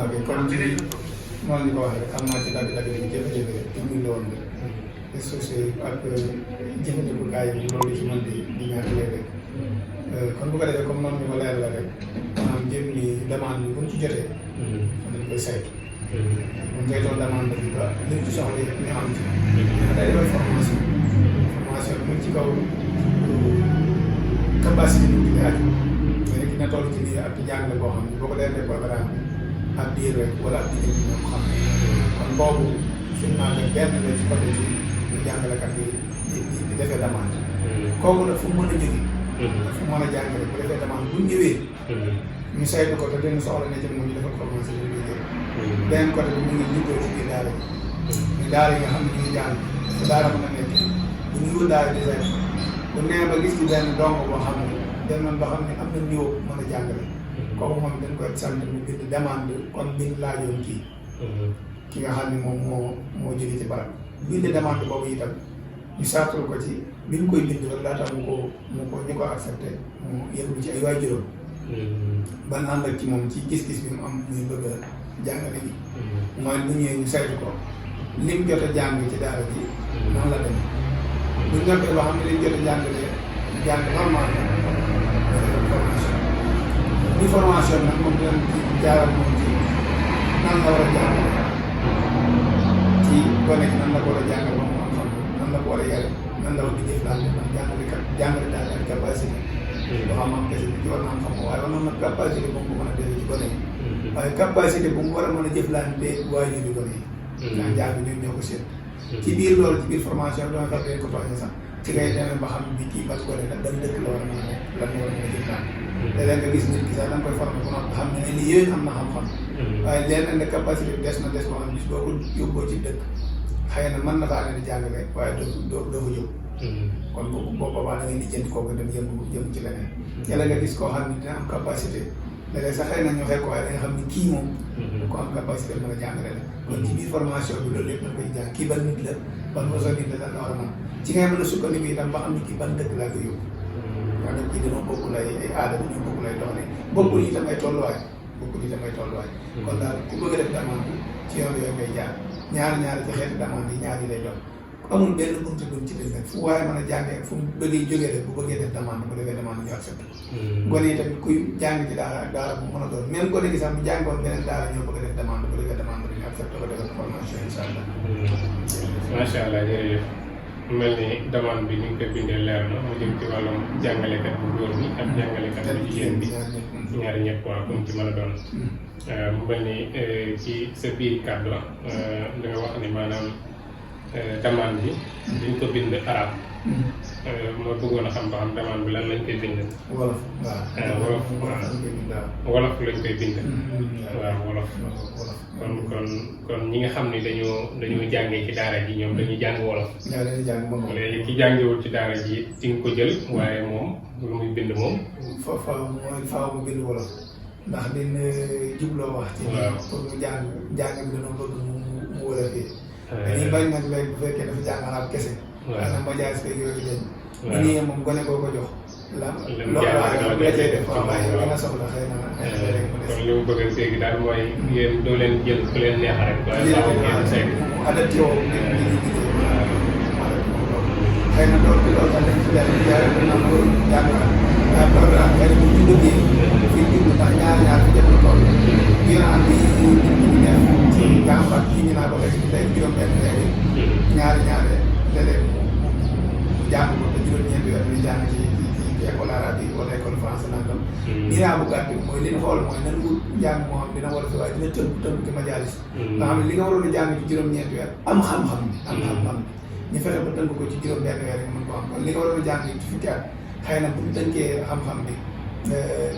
ok kon ci noonu ñu ko waxee rek xam naa ci dagg-dagg bi jafe-jafe te muy la woon de associé ak jëfandikukaay yi loolu ci mën di ñàkk léeg-léeg kon bu ko defee comme noonu ñu ko leer la rek maanaam jëm ni demande bi buñ ci jotee dañ koy saytu buñ saytoo demande bi ba liñ ci soxla yëpp ñu am ci day defal formation bi mu ci kaw capacité bi di aju mais dina toll ci lii ak jàng la boo xam ne boo ko defee programme bi ab diir rek wala ab diir bi ñoom xam kon boobu finalement nag benn la ci côté ci ñu jàngalekat bi di defee demande kooku nag fu mu mën a jóge fu mu mën a jàngale bu defee demande bu ñëwee ñu saytu ko te dañu soxla ne ci moom ñu defal commencé li muy jël beneen côté bi mu ngi juddoo ci biir daara yi daara yi nga xam ne ñu ngi jàng fu daara mën a nekk bu ñu wut daara di saytu bu nee ba gis ci benn dong boo xam ne dem nañ ba xam ne am na niveau mën a jàngale kooku moom dañ koy sant mu bind demande kon bind laajoon kii ki nga xam ne moom moo jóge ci barab bind demande boobu itam ñu sartal ko ci bi ñu koy bind rek laata mu ko ñu ko accepté mu yëngu ci ay waajuram ban ànd ak ci moom ci gis-gis bi mu am muy bëgg a jàngale bi mooy bu ñëwee ñu saytu ko lim jot a jàng ci daara ji noonu la demee bu ñu noppee loo xam ne liñ jot a jàng normal formation di formation nag moom dinañ ci jaaral moom ci nan la war a jàngale ci gone gi nan la ko war a jàngal ba mu am xam nan la ko war a yare nan la war di jëflante ndax jàngale daal ak capacité doo xam am kese bi ci war na am xam waaye war na nag capacité bu mu ko mën a defee ci gone yi waaye capacité bu mu war a mën a jëflante waajur yi gone yi ndax jàng ñun ñoo ko seet ci biir loolu ci biir formation bi dama fekk dañ ko tooñee sax ci ngay demee ba xam bi kii ban gone la ban dëkk la war a mën a nekk lan la war a mën a jëflante léeg-léeg nga gis nit ki sax da nga koy formé bu noonu xam ne lii yéen am na xam-xam waaye leneen ne capacité bi des na des ko xam bis boo ko yóbboo ci dëkk xëy na mën na faa leen di jàngale waaye doo ko yóbbu kon boobu boobaa da ngay lijjanti kooku dem jëm ci leneen yàlla nga gis koo xam ne dina am capacité léeg-léeg sax xëy na ñu xëy ko waaye da nga xam ne kii moom ko am capacité mën a jàngale la kon ci biir formation bi loolu yëpp dañ koy jàng kii ban nit la ban façon nit la war a mën ci ngay mën a sukkandiku itam ba xam ne kii ban dëkk laa ko yóbbu wax dëgg kii dañoo bokkul ay aada dañoo bokkul ay doxalin bokkul itam ay tolluwaay kon daal ku bëgg a def demande ci yoon yooyu ngay jaar ñaari ci xeetu demande yi ñaari lay doon amul benn buntu buñ ci def nag fu waaye mën a jàngee fu mu bëggee jógee rek bu bëggee def demande bu defee demande ñu accepté gone yi tamit kuy jàng ci daara bu mën a doon même gone gi sax bu jàngoon beneen daara ñoo bëgg a def demande bu defee demande ñu accepté ko defal formation incha allah macha allah jërëjëf mel ni demande bi ni nga ko bindee leer na mu jëm ci wàllum jàngalekat bu góor bi ak jàngalekat bu jigéen bi ñaari ñëpp waaw comme ci mën a doon mu mel ni ci sa biir kàddu da nga wax ni maanaam demande bi duñ ko bind arab moo bëggoon a xam ba xam demande bi lan lañ koy bind wolof wolof lañ koy bind waaw wolof kon ñi nga xam ne dañoo jàngee ci daara ji ñoom dañuy jàng wolof léegi ki jàngewul ci daara ji di nga ko jël waaye moom lu muy bind moom faaw mu bind wolof ndax liñ jubloo wax ci pour mu jàng bi dañoo bëgg mu wolofee dañuy bañ nag léegi bu fekkee dafa jàng arab kese ana majaas ko yooyu dañ bu ñëwee moom gone koo ko jox la cay def waaye li nga soxla xëy na kon li mu bëgg a dégg daal mooy yéen doo leen jël ku leen neex rek waaye faaw ngeen segg adapté woo li ñuy liggéey xëy na loolu sax dañ ci def jaare ko nam ko jàngal waaye programme xëy na bu ñu duggee fii jublu ndax ñaar fi jëm tool dina am bi ñu def ci jàmbat yi ñu naa ko rek tey juróom-benn weer yi ñaari léeg-léeg mu jàng ko te juróom-ñeenti weer ñu jàng ci école arabe yi wala école français nangam dinaa bu gàtt mooy li ñu xool mooy nan wut jàng moo xam dina war a fi waaye dina tënk ci majalis nga xam ne li nga waroon a jàng ci juróom-ñeenti weer am xam-xam bi ñu fexe ba tënk ko ci juróom-benn weer yi mën ko am kon li nga waroon a jàng ci fukki at xëy na bu ñu tënkee xam-xam bi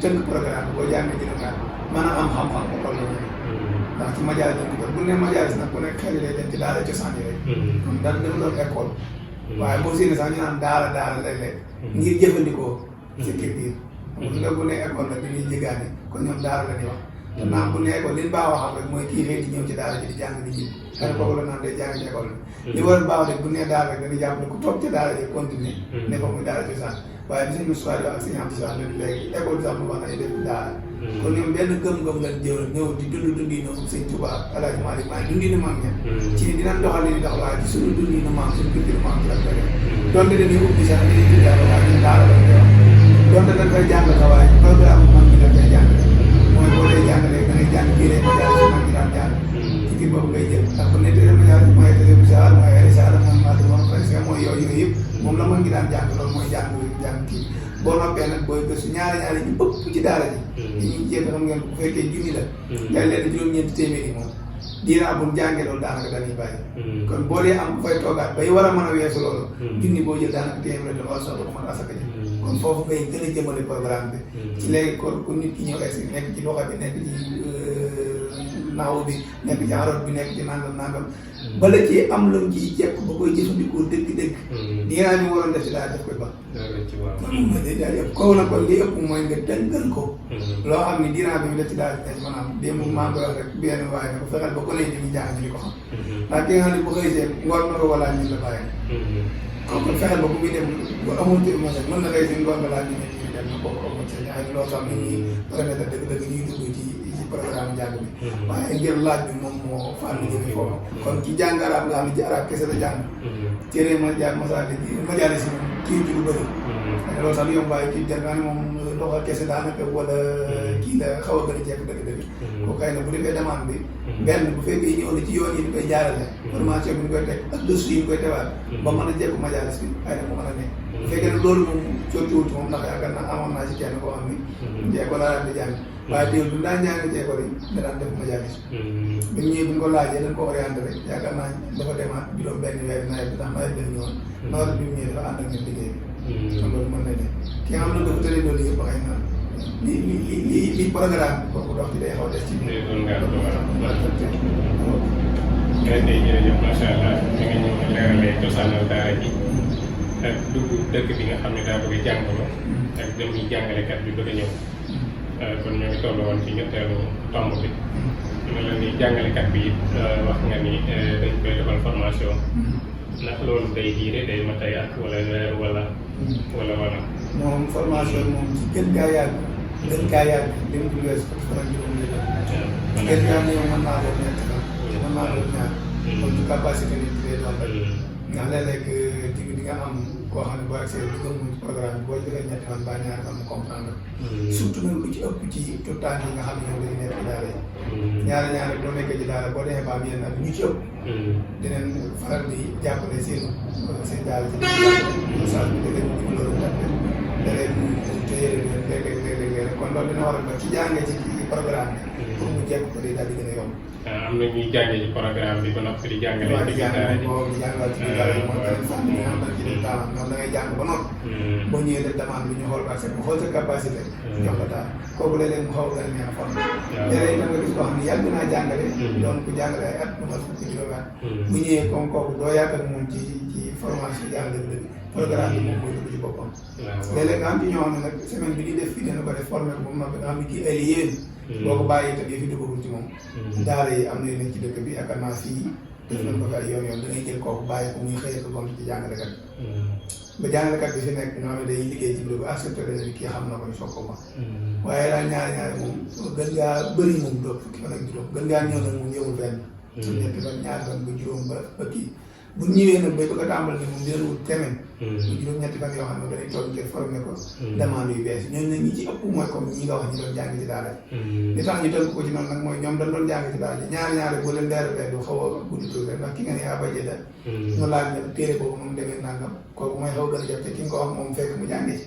tënk programme bi boo jàngee juróomi at mën a am xam-xam ba toll nii ndax ci majalis dañ ko bu ne majalis nag ku nekk xel yi lay dem ci daara cosaan yi rek kon dafa doon école waaye boo séenee sax ñu naan daara léeg-léeg ngir jëfandikoo ci kii biir nga bu ne école la dañuy jéggaane kon ñoom daara la ñuy wax te naam bu ne école li ñu baax waxam rek mooy kii xëy di ñëw ci daara ji di jàng di ñib xëy kooku la naan day jàng ci école bi li war baax rek bu ne daara rek dañuy jàpp ne ku toog ci daara ji continuer ne ko muy daara cosaan waaye bi suñu histoire ak suñu am ci sax léegi école bi sax mu wax nañu def daara kon ñoom benn gëm-gëm lañ jël ñëw di dund dundinu Sëñ Tuubaa Alaaji Maalik maa dundinu mag ña ci dinañ doxal li di dox waaye ci suñu dundinu maam suñu culture maam ci lañ koy def donte dañuy ubbi sax li di daal waaye ñun daara lañ koy wax donte dañ koy jàng sa waaye programme mag ñi dañ koy jàng mooy boo dee jàngalee da ngay jàng kii rek ma jaar si mag ñi daan jàng ci kii boobu ngay jël ndax bu nettee ma jaar mooy télé bisaar mooy risaar mooy maatu moom presque mooy yooyu yëpp moom la mag ñi daan jàng loolu mooy jàng kii boo noppee nag booy gëstu ñaari ñu ëpp ci daara ji ñu jéem xam ngeen bu fekkee junni la ngay leen juróom-ñeenti téeméeri moom diiraa bu jàngee loolu daanaka dañuy bàyyi kon boo dee am bu fay toogaat bay war a mën a weesu loolu junni boo jël daanaka téeméer la wala soxla ko mën asaka ji kon foofu ngay gën a jëmale programme bi ci léegi kon ku nit ki ñëw est nekk ci loxo bi nekk ci naaw bi nekk ci aroot bi nekk ci nangam bala ci am lu ci jekk ba koy jëfandikoo dëgg-dëgg diiraa ñu waroon def ci daal def koy ba ma day daal yëpp kaw na kon li ëpp mooy nga dëngal ko loo xam ne diiraa bi ñu def ci daal def maanaam démb maa ngi wax rek benn waaye ne ko fexeel ba ko lay di ñu jàng ñu di ko xam ndax ki nga xam ne bu xëy see ngoon na ko walaa ñu la bàyyi kon fexeel ba bu muy dem bu amul ci mos mën na xëy si ngoon balaa ñu ne ñu dem na boobu amul ci ay loo xam ne ñii permettre dëgg-dëgg ñuy dugg ci programme jàng bi waaye ngir laaj bi moom moo fànn jëmi foofu kon ci jàng arab nga xam ne ci arab kese la jàng téere ma jaar masaali majaali si moom kii ci lu bëri loolu sax lu yomb waaye kii jar naa ne moom doxal kese daanaka wala kii la xaw a gën a jekk dëgg-dëgg ko kay na bu defee demande bi benn bu fekkee ñëw na ci yoon yi ñu koy jaarale formation bi ñu koy teg ak dossier yi ñu koy tegaat ba mën a jekku majaalis bi xëy na mu mën a nekk bu fekkee ne loolu moom cootuwul ci moom ndax yaakaar naa amoon naa ci kenn koo xam ni jeeko laa daan di jàng waaye teewul bu daan jàng jeeko yi da daan def majaalis bi ñu ñëwee bu ñu ko laajee dañ ko orienté rek yaakaar naa dafa demaat juróom benn weer nawet bi ndax nawet bi la ñëwoon nawet bi mu ñëwee dafa ànd ak ñun liggéey bi kon loolu mën na ne ki nga xam ne dafa tëlee loolu yëpp xëy na li programme bi kooku dox ci day xaw des ci jërëjëf macha allah mi nga ñëw leeralee cosaanal daara ji ak dugg dëkk bi nga xam ne daa bëgg jàngalo ak dem ñu jàngalekat bi bëgg a ñëw kon ñoo ngi toll woon ci ñetteelu tomb bi ma la ni jàngalekat bi it wax nga ni dañ koy defal formation ndax loolu day diire day ma tey ak wala weer wala moom formation moom ci gën gaa yàgg li mu wees fan ak juróom gën gaa ne mën naa doon ñett mën naa doon ñaar kon ci capacité nit ki day doon ndax léeg-léeg di nga am koo xam ne boo accès di gëm ci programme bi boo defee ñetti fan ba ñaari fan mu comprendre surtout nag lu ci ëpp ci tout temps yi nga xam ne ñoom dañu nekk ci daara yi ñaari boo nekkee ci daara boo demee ba am yenn at ñu ci ëpp dinañ faral di jàppale seen daara ci message bi da leen loolu da leen téye léeg-léeg kon loolu dina war a ba ci jàngee ci programme bi pour mu jekk ko day daal di gën a yomb am na ñuy jàngee ci programme bi ba noppi di jàngale ci daara ji di jàngale ci daara yi mooy beneen fànn bi nga xam ne ci dañ taam noonu da ngay jàng ba noppi boo ñëwee def demande bi ñu xool accès bi xool sa capacité jox la daal kooku léeg-léeg mu xaw a gën a neex a formé léeg-léeg itam nga gis koo xam ne yàgg naa jàngale doon ko jàngale ay at bu mat fukki juróomi at bu ñëwee comme kooku doo yaakaar moom ci formation jàngale bi dëgg programme bi moom mooy dugg ci boppam léeg-léeg nga am ci ñoo xam ne nag semaine bi di def fii dina ko def formé ko ba mu noppi nga xam ne kii ay yéen boo ko bàyyi itam yëf yi duggagul ci moom daara yi am na yu nekk ci dëkk bi yaakaar naa fii def nañ ko fi ay yoon da ngay jël kooku bàyyi ko muy xëyee ko gont ci jàngalekat ba jàngalekat bi fi nekk nga xam ne day liggéey ci bureau bi accepté bi kii xam na ko ñu soog ko ma waaye daal ñaari moom gën ngaa bëri moom doog fukki fan ak juróom gën ngaa ñëw nag moom ñëwul benn ñetti fan ñaari fan ba juróom ba kii bu ñëwee nag bay bëgg a tàmbali ne moom dina wut temen bu juróom-ñetti fan yoo xam ne dañuy toog ngir formé ko demande yu bees ñooñu nag ñi ci ëpp mooy comme ñi nga wax ñi doon jàng ci daara li tax ñu tënk ko ci noonu nag mooy ñoom dañ doon jàng ci daara ji ñaari boo leen leeralee du xaw a guddi tuuti rek ndax ki nga ne yaa bajee da nga laaj ne téere boobu moom demee nangam kooku mooy xaw gën a jàpp te ki nga ko wax moom fekk mu jàngee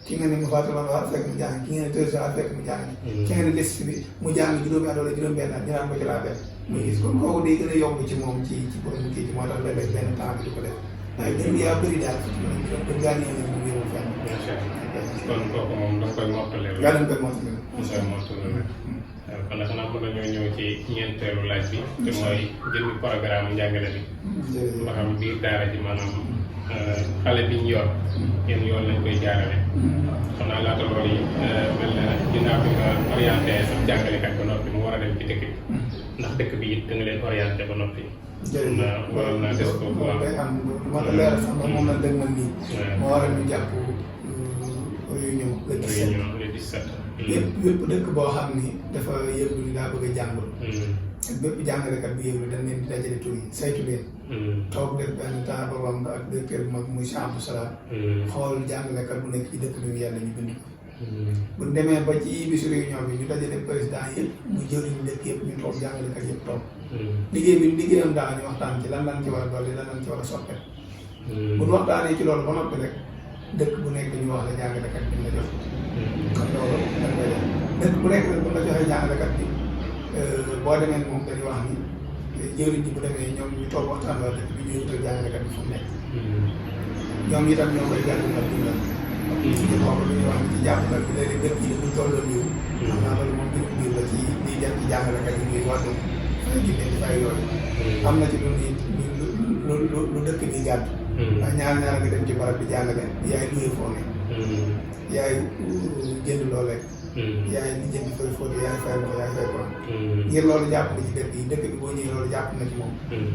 ci ki nga ne mu faatula war fekk mu jàng ki nga ne tërsa fekk mu jàng ki nga ne liste bi mu jàng juróomi at wala juróom-benn at ñu naan ko ci laa benn muy gis kon kooku day gën a yomb ci moom ci pour mu kii ci moo tax léeg-léeg benn temps bi di ko def waaye gën yaa bëri daal gën ngaa ñëw ne moom yëwul fenn kon kooku moom da nga koy mottale yaa dañ koy mottale kon nag xanaa mën nañoo ñëw ci ñeenteelu laaj bi te mooy jëmmi programme njàngale bi ba xam biir daara ji maanaam xale bi ñu yor yenn yoon lañ koy jaarale xam naa laata loolu yi mel na ginnaaw bi nga orienté sax jàngalekat ba noppi mu war a dem ci dëkk bi ndax dëkk bi it da nga leen orienté ba noppi waral naa des ko loolu day am ma la leeral sax ndax moom la dëgg man nii moo waral ñu jàpp réunion le 17 yëpp dëkk boo xam ni dafa yëngu ni daa bëgg a jàngalu. ak bépp jàngalekat bu yëngu dañ leen di dajale tur yi saytu leen. toog def benn temps ba wàmm ak directeur bu mag muy Cheikh Abdou Salam. xool jàngalekat bu nekk ci dëkk bi yàlla ñu bind ko. bu ñu demee ba ci bisu réunion bi ñu dajale président yëpp mu jëriñ dëkk yëpp ñu toog jàngalekat yëpp toog. liggéey bi liggéeyam daal ñu waxtaan ci lan lañ ci war a dolli lan lañ ci war a soppee. bu ñu waxtaanee ci loolu ba noppi rek dëkk bu nekk dañuy wax la jàngalekat bi la jox. kon loolu dañ koy def dëkk bu nekk rek bu la joxee jàngalekat bi boo demee moom dañuy wax ni jëriñ ji bu demee ñoom ñu toog waxtaan waa dëkk bi ñu wutal jàngalekat bi fu mu nekk. ñoom itam ñoo koy jàngal dundal. ñu bokk lu ñuy wax ni ci jàppal bi léegi dëkk yi dañu tolloo niw. xam naa loolu moom biir biir la ci liy dem ci jàngalekat yi muy wàllu fay jinne di fay yooyu. am na ci lu dëkk bi gàtt. ndax ñaar nga dem ci barab bi jàngale yaay luye foo ne. yaay jënd loo lekk. yaay li jënd fay fóote yaay fay ndox yaay fay courant. ngir loolu jàpp na ci dëkk yi dëkk bi boo ñëwee loolu jàpp na ci moom.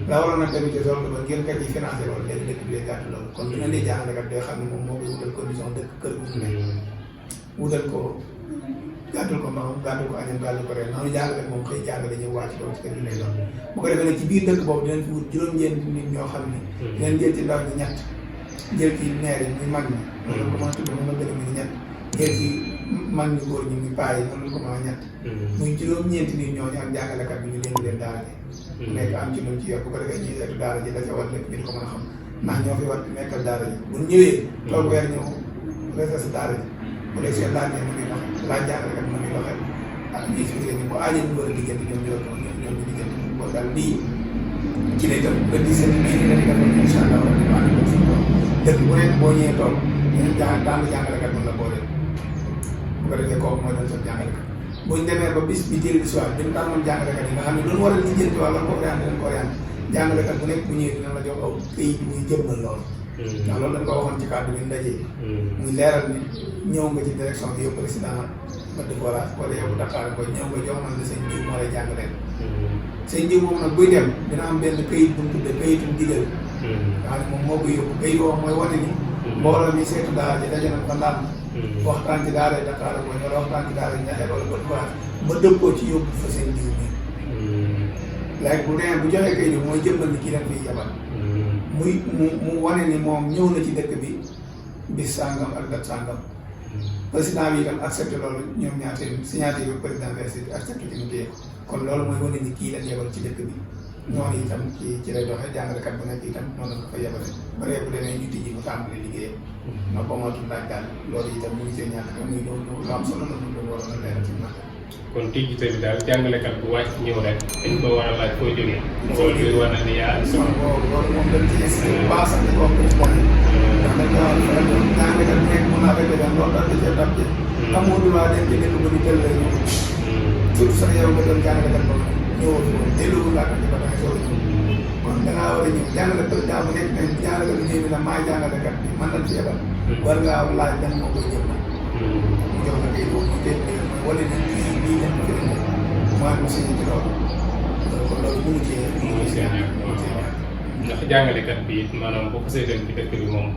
la waroon na tamit ci soxla ba ngeen kat yi financé loolu léegi dëkk bi day gàtt loolu kon dina di jàngalekat day xam ne moom moo koy wutal condition dëkk kër gu mu ne. wutal ko gàttul ko ndox gàttul ko añam gàttul ko rek noonu jàngale moom xëy jàngale ñëw wàcc loolu ci kër gi lay doon. bu ko defee nag ci biir dëkk boobu dinañ fi wut juróom-ñeenti nit ñoo xam ne. dinañ jël ci ndaw ñi ñett jël ci neer yi muy mag ñi. loolu ko mën a tudd moom la gën a muy ñett jël ci mag ñi góor ñi muy paa yi noonu ko mën a ñett. muy juróom-ñeenti nit ñooñu ak jàngalekat bi ñu leen di leen daara ji. ku nekk am ci lu ci yor bu ko defee ñuy seetu daara ji la ca war lépp ñu ko mën a xam ndax ñoo fi war nekkal daara ji bu ñëwee toog weer ñëw reses daara ji bu dee seen laaj mu ngi doxee laaj jàngalekat mu ngi doxee ak ñi expliqué ñu ko aajee ñu war a diggante ñoom ñu yor ko ñoom ñu diggante kon daal lii ci lay dem ba di seen biir la di defal incha allah war nañu ànd ak suñu bopp dëkk bu nekk boo ñëwee toog ñu daan jàngalekat mën la boole bu ko defee kooku mooy doon sa jàngalekat buñ demee ba bis bi jël soir bi ñu tàmmoon jàngalekat yi nga xam ne doon war a lijjanti wala ko orienté dañ ko orienté jàngalekat bu nekk bu ñëwee dina la jox aw këyit muy jëmmal lool ndax loolu dañ ko waxoon ci kàddu bi ndaje muy leeral ni ñëw nga ci direction bi yow président Madi Forage wala yow Dakar ko ñëw nga jox man la seen jiw moo lay jàngaleen seen jiw moom nag buy dem dina am benn këyit bu ñu tuddee këyitum digal nga xam ne moom moo koy yóbbu këyit woo mooy wane ni mbooloo mi seetu daara ji daje nañ fa ndaan waxtaan ci daara Dakar mooy wala waxtaan ci daara Ñaxeen wala Côte d'Ivoire ba dëppoo ci yóbbu fa seen jiw bi léegi bu nee bu joxee kayit bi mooy jëmbal ni kii dañ fiy yabal mu wane ni moom ñëw na ci dëkk bi bis sàngam ak dat sàngam président bi itam accepté loolu ñoom ñaata signaté yu président versi bi accepté ci mu téye kon loolu mooy wane ni kii lañ yebal ci dëkk bi ñooñu itam ci lay doxee jàngalekat bu nekk itam noonu la ko fa yebale bare bu demee ñu tijji mu tàmbali liggéeyam ma ko matul laaj daal loolu itam mu ngi see ñàkk te muy lu am solo la mu doon waroon a leeral ci mag kon tijjite bi daal jàngalekat bu wàcc ñëw rek dañ ko war a laaj foo jógee loolu bi war na ni yaa loolu moom dañ ci insisté bu baax sax di ko wax président yi ndax dañ ko wax jàngalekat bu nekk mën naa fekk dem loolu daal da cee dab amoo droit dem ci dëkk ba ñu tël la ñëw surtout sax yow nga doon jàngalekat ba ñëwoo fi woon delloo laa ko ci ba dangay soog a ñëw kon da ngaa war a ñëw jàngale président bu nekk ne jàngalekat bi ñëw ni la maay jàngalekat bi man lañ fi yebal war ngaa laaj dem moo koy jëm mu jox la kay boobu ñu teel wala ni kii bii dem fi indi mooy mu signé ci loolu kon loolu mënu cee ndax jàngalekat bi it maanaam boo ko seetal ci dëkk bi moom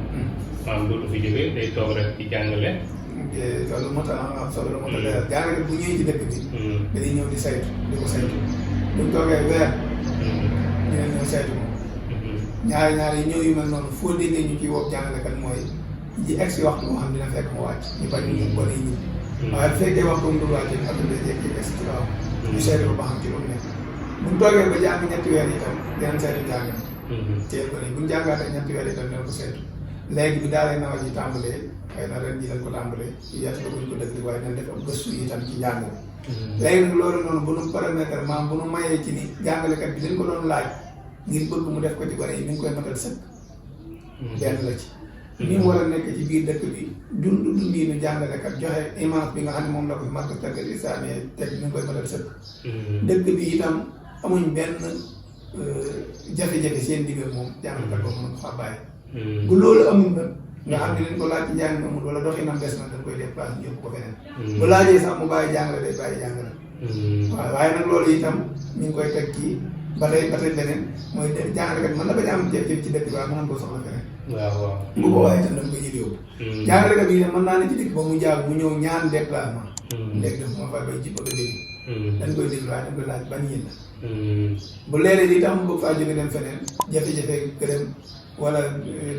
maanaam dootu fi jógee day toog rek di jàngale loolu moo tax am solo la moo tax leeral jàngalekat bu ñëwee ci dëkk bi dañuy ñëw di saytu di ko saytu buñ toogee weer dinañ ñëw saytu moom ñaari ñëw yu mel noonu foo déggee ñu ci woo jàngalekat mooy ji egg si waxtu moo xam dina fekk mu wàcc ñu bañ ñu ko ñi waaye bu fekkee waxtu mu dul wàcc ak day jékki egg si ci kaw ñu saytu ko ba xam ci lu mu nekk buñ toogee ba jàng ñetti weer itam dinañ saytu jàng teel ko nii buñ jàngaatee ñetti weer itam dinañ ko saytu léegi bi daalee nawet yi tàmbalee xëy na ren ji dañ ko tàmbalee yàlla buñ ko dëgg waaye dinañ def am gëstu itam ci njàng bi léegi nag loolu noonu bu nu paramètre maam bu nu mayee ci ni jàngalekat bi dañ ko doon laaj ngir bëgg mu def ko ci gone yi mi ngi koy matal sëkk benn la ci ni mu war a nekk ci biir dëkk bi dundiinu jàngalekat joxe image bi nga xam ne moom la ko fi marque tàggat islamie teg mi ngi koy matal sëkk dëkk bi itam amuñ benn jafe-jafe seen diggal moom jàngalekat boobu mën ko fa bàyyi bu loolu amul nag nga xam ne dañ ko laaj ci njàng mi amul wala doxinam des na dañ koy déplacé ñu yóbbu ko feneen bu laajee sax mu bàyyi jàngale day bàyyi jàngale waaw waaye nag loolu itam ñu ngi koy teg ci ba tey beneen mooy jàngalekat mën na bañ a am jafe-jafe ci dëkk bi waaye mën nañ ko soxla feneen bu boobaa itam dañ koy jël yóbbu jàngalekat bi itam mën naa ne ci dëkk ba mu jaar mu ñëw ñaan déplacement léegi daf ma fay bay ci bëgg a dégg dañ koy déglu waaye dañ koy laaj ban yéen la bu leeree li tax mu bëgg faa jóge dem feneen jafe-jafe gërëm wala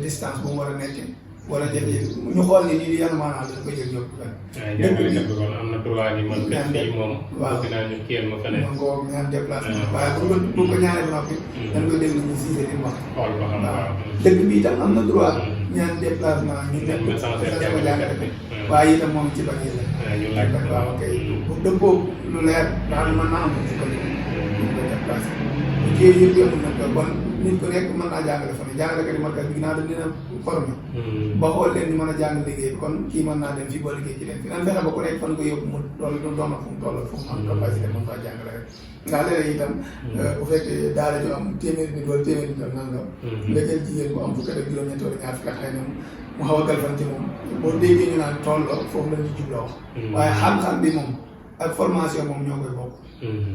distance bu mu war a nekkee wala jafe ñu xool ni lii yan maanaam dañ koy jël yóbbu fenn jàngalekat bi kon am na droit ni man kat fii moom bëgg naa ñu kiyal ma feneen man ko ñaan déplacement waaye bu ko ñaanee ba noppi dañ koy déglu ñu siise di wax xool ba xam waaw dëkk bi itam am na droit ñaan déplacement ñu nekk sama jàngale bi waaye itam moom ci bañ la ñu laaj waaw kay bu dëppoo lu leer daal mën naa am ci ko ñu ko déplacé kii yëpp yëpp nag kon nit ku nekk mën naa jàngale fa ne jàngalekat yi markat bi ginnaaw dañ dina formé ba xool leen ni mën a jàng liggéey bi kon kii mën naa dem fii boo liggéey ci leen fi nan fexe ba ku nekk fan ko yóbbu mu dool doon na fu mu toll fu mu am capacité mën faa jàngale rek ndax léeg-léeg itam bu fekkee daara ju am téeméeri nit wala téeméeri nit ak nangam nga jël jigéen bu am fukki ak juróom-ñetti wala ñaar fukki at xëy na mu xaw a galfan ci moom boo déggee ñu naan tolloo foofu la ñu jubloo waaye xam-xam bi moom ak formation moom ñoo koy bokk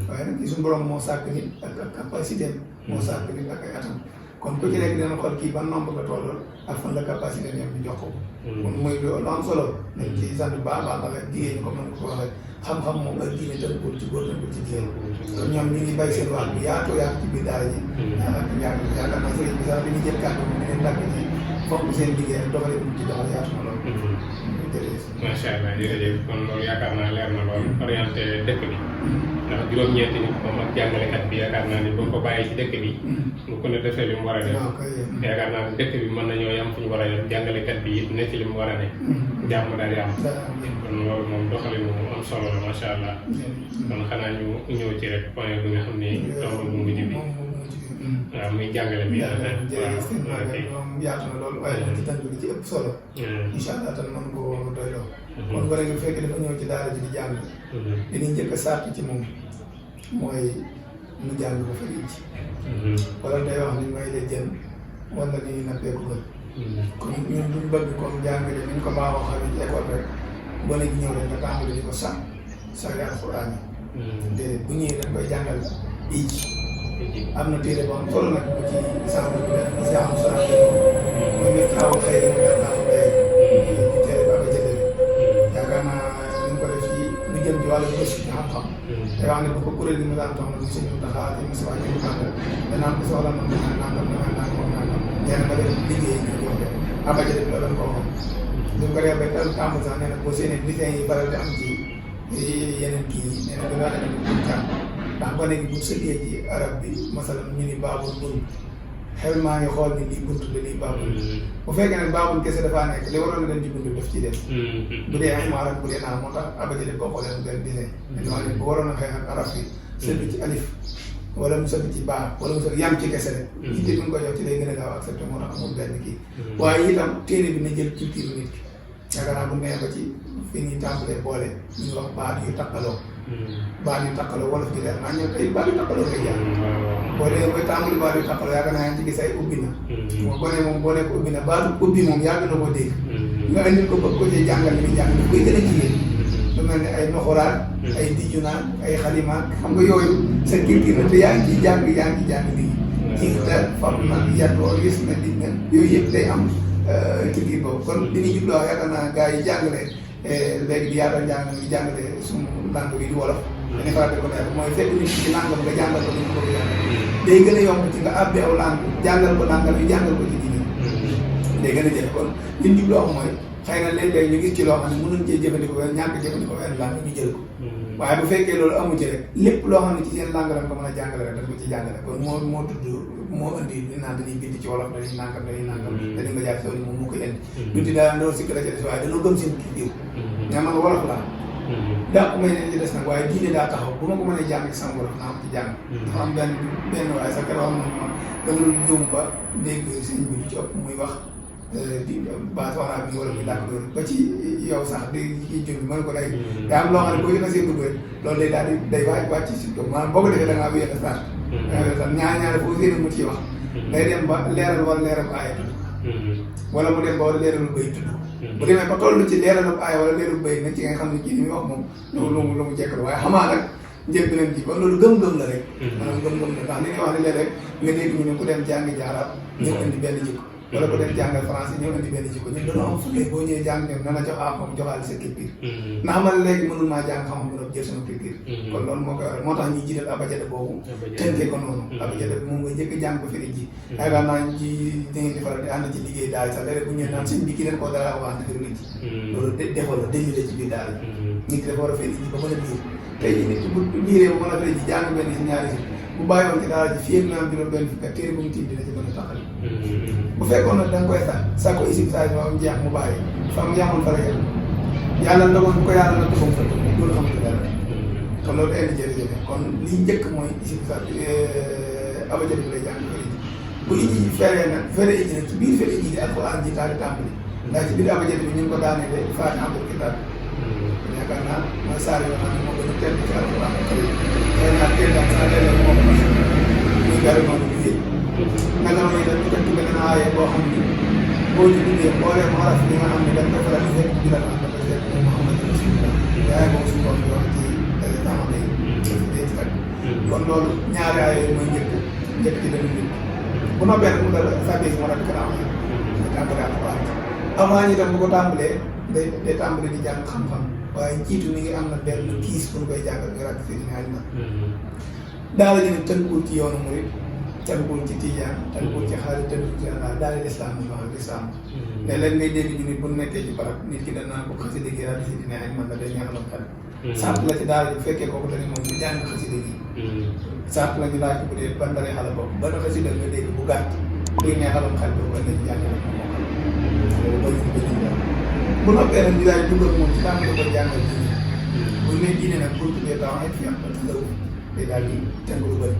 waaye nag suñu borom moo sàkk nit ak capacité moo sàkk nit ak ay atam kon ku ci nekk dina xool kii ban nombre la tollool ak fan la capacité ñoom ñu jox ko kon muy lu am solo nañ ci sant baax baax ndax jigéen ñi ko mën ko waxee xam-xam moom ak diine tënkul ci góor tënkul ci jigéen kon ñoom ñu ngi bay seen wax bi yaatu ci biir daara ji ak njàng yaakaar naa sëriñ bi sax dañuy jël kàddu bi leen dàgg ci fonk seen liggéey ak doxale ci doxal yaatu na loolu macha allah jërëjëf kon loolu yaakaar naa leer na lool orienté dëkk bi ndax juróom-ñeenti nit moom ak jàngalekat bi yaakaar naa ni boo ko bàyyi ci dëkk bi bu ko ne defee li mu war a def yaakaar naa ne dëkk bi mën nañoo yam fu ñu war a def jàngalekat bi it ne ci li mu war a ne jàmm daal di am kon loolu moom doxalin mu am solo la macha allah kon xanaa ñu ñëw ci rek point bi nga xam ni tomb bu mujj bi waaw muy jàngale bi moom yaatu na loolu waaye nag ci tànk bi ci ëpp solo incha allah tan mën ko doy loo kon war nga fekk dafa ñëw ci daara ji di jàng dinañ njëkk a sart ci moom mooy mu jàng ba fari ci wala day wax ni may la jën wala ni nappee ko gën kon ñun duñ bëgg comme jàngale ni ñu ko baaxoo xamee ci école rek boo léegi ñëw rek nga tàmbali di ko sànni alxuraan yi déedéet bu ñëwee dañ koy jàngal ij am na téere boo am solo nag bu ci sàmm bi def si am solo mooy nga taw xëy na nga taw day di téere ba ba jëlee yaakaar naa ñu ko def ci lu jëm ci wàllu gëstu ci xam-xam te wax ne bu ko kuréel gi mu daan tax na monsieur ñu taxaw ci monsieur Wade ñu tànn danaan ko soxla na nangam nee na nga def liggéey ñu jox leen aba jëlee bi la doon ko waxoon ñu ko def ba dalu tàmm sax nee na boo seenee dessin yi faral di am ci yeneen kii yi nee na da ngaa dem pour jàng ndax ba léegi bu sëggee ci arab bi masalan ñu ni baabul bunt xel maa ngi xool ni lii bunt la lii baabul bu fekkee nag baabul kese dafaa nekk li waroon a dem ci bunt daf ci dem bu dee ay maaram bu dee naa moo tax abajële boo xoolee mu gën disee dama ne bu waroon a xëy ak arab bi sëgg ci alif wala mu sëgg ci baa wala mu sëgg yam ci kese rek yitte bi nga ko jox ci lay gën a gaaw accepté moo tax amul benn kii waaye itam téere bi na jël culture nit ki yaakaar naa bu nee ba ci fi ñuy tàmbalee boole ñu wax baat yu takkaloo baat yu takkaloo wolof ji leer naa ñëw tey baat yu takkaloo ngay jàng boo dee koy tàmbali baat yu takkaloo yaakaar naa ci gis ay ubbi na moo ko ne moom boo nekk ubbi na baatu ubbi moom yàgg na ko dégg nga indil ko bëgg ko ci jàngal li muy jàng daf koy gën a jigéen lu mel ne ay noxuraan ay dijunaan ay xalimaan xam nga yooyu sa culture na te yaa ngi ciy jàng lii ci te fam na yàggoo gis na di na yooyu yëpp day am ci biir boobu kon li ñuy jubloo yaakaar naa gars yi jàngale léegi di yaatal jàngale suñu langue bi di wolof dañuy faral di ko leer mooy fekk nit ci langam nga jàngal ko ni mu bëgg jàngal day gën a yomb ci nga àbbi aw langue jàngal ko langal yu jàngal ko ci diine day gën a jëf kon li ñu jubloo mooy xëy na léeg-léeg ñu gis ci loo xam ne mënuñ cee jëfandikoo ñàkk jëfandikoo wenn langue ñu jël ko waaye bu fekkee loolu amu ci rek lépp loo xam ne ci seen langue la nga mën a jàngale rek dañ ko ci jàngale kon moo tudd moo indi li naan dañuy bind ci wolof dañuy nangam dañuy nga jaar sooni moom moo koy indi duti daa loolu si la ci des waaye dañoo gëm seen kii diw nga man wolof laa daa ko may ne ci des nag waaye diine daa taxaw bu ma ko mënee jàng ci sama wolof naa ko ci jàng dafa am benn waaye sax keroog am na dama doon juum ba dégg sëñ bi lu ci ëpp muy wax di baat waxaa bi wala bi làkk loolu ba ci yow sax di kii jur bi mën ko day daa am loo xam ne boo jëlee seen dugg rek loolu day daal di day wàcc si toog maanaam boo ko defee da ngaa wéyal sax ñaar foo seen mu ci wax day dem ba leeral wala leeral aaya tudd wala mu dem ba wala leeralu bay tudd bu demee ba toll ci leeralu aaya wala leeralu bay nag ci nga xam ne kii li muy wax moom lu mu jekkal waaye xamaa nag njël beneen ji kon loolu gëm-gëm la rek maanaam gëm-gëm la ndax li ngay wax ne léeg-léeg nga dégg ñu ne ku dem jàngi jaaraat ñu indi benn jikko wala ko dem jàngal français ñëw indi benn jikko ñun dañoo am fulle boo ñëwee jàng ñoom na la jox xam joxaale sa culture ndax man léegi mënul maa jàng xam-xam mën a jël sama culture kon loolu moo koy waral moo tax ñuy jiital abajada boobu tënkee ko noonu abajada bi moom nga njëkk jàng ko firi ji yaakaar naa ci da ngeen di faral di ànd ci liggéey daal sax léeg-léeg bu ñëwee naan sëñ bi ki leen ko dara wax firi ji loolu defoo la dañu la ci biir daal nit ki dafa war a firi ji ba mën a biir tey jii nit bu biiree ba mën a firi ji jàng benn si ñaari si bu bàyyi woon ci daara ji fii ak naam juróom benn fukki téere bu mu tiim dina ci mën a taxal bu fekkoon nag da nga koy sa ko isib saa ba am jeex mu bàyyi fa mu yamoon fa la yem yàlla ndogoon bu ko yàlla nag ko fa loolu xamante dara kon loolu indi jërëjëf kon li njëkk mooy isib saa abajada bi lay jàng fële ji bu iji feree nag fere iji nag ci biir fere iji di alquran ji taal di tàmbali ndax ci biir abajada bi ñu ngi ko daanee faati amul kitaab yaakaar naa mooy saar yoo xam ne moo gën a tedd ci alquran xëy na tedd ak saa tedd moo ko mas muy gari noonu bi yëpp nga dama yi dañ ko tënk beneen aaye boo xam ni boo ci duggee mbooleem xaraf li nga xam ne dañ ko faral di fekk di la am dafa fekk moom Muhammad Rasulullah yaay moom suñu borom di wax ci tamamay dee ci kat kon loolu ñaari aaye yooyu mooy njëkk ci dana nit bu noppee nag mu dal sàbbee si ma rek kanam ñu tàmbale alquran avant ñi tam bu ko tàmbalee day tàmbale di jàng xam-xam waaye jiitu mi ngi am na benn kiis pour koy jàngal nga ràgg fii ñaari na daala ji nag tënkul ci yoonu murit tënkul ci tijaan tënkul ci xaalis tënkul ci àndaal daal lislaam ñu wax lislaam léeg-léeg ngay dégg ñu nit bu nekkee ci barab nit ki danaa ko xasida gi ràgg fii dina ay man la day ñaanal xel sàrt la ci daal bu fekkee kooku dañu moom ñu jàng xasida gi sàrt la ñu laaj ko bu dee ban dara xale boobu ban xasida nga dégg bu gàtt buy neexalam xel boobu ban lañu jàng loolu ba ñu bu noppee nag ñu daal di dugg ak moom ci tàmbali ko jàngal diine bu ñu nee diine nag pour tuddee temps ay fiam ba tasawu day daal di tënk lu bëri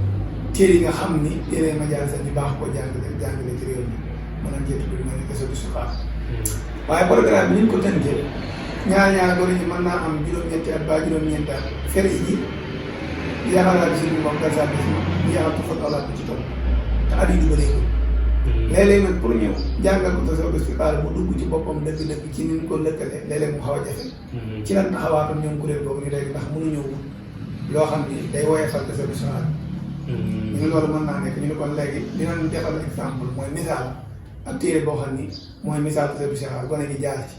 téere yi nga xam ni téere majaal sax ñu baax koo jàngale ci réew mi mën a jëtt lu mel ni kese du suxaar waaye programme bi ñu ko tënkee ñaar gone ñi mën naa am juróom-ñetti at ba juróom-ñeenti at fere ji yaxalaat si ñu moom garsa bis ma yaxal ko fot alaat bi ci topp te at yi du bëreegul léeg-léeg nag pour ñëw jàngal ko tasoo bis fi xaal bu dugg ci boppam dëgg-dëgg ci ni ñu ko lëkkale léeg-léeg mu xaw a jafe ci lan taxawaatam ñoom kuréel boobu ni léegi ndax mënuñoo wut loo xam ni day woyefal tasoo bis xaal ñu ne loolu mën naa nekk ñu ne kon léegi dinañ defal exemple mooy misaal ak téere boo xam ni mooy misaal tasoo bis xaal gone gi jaar ci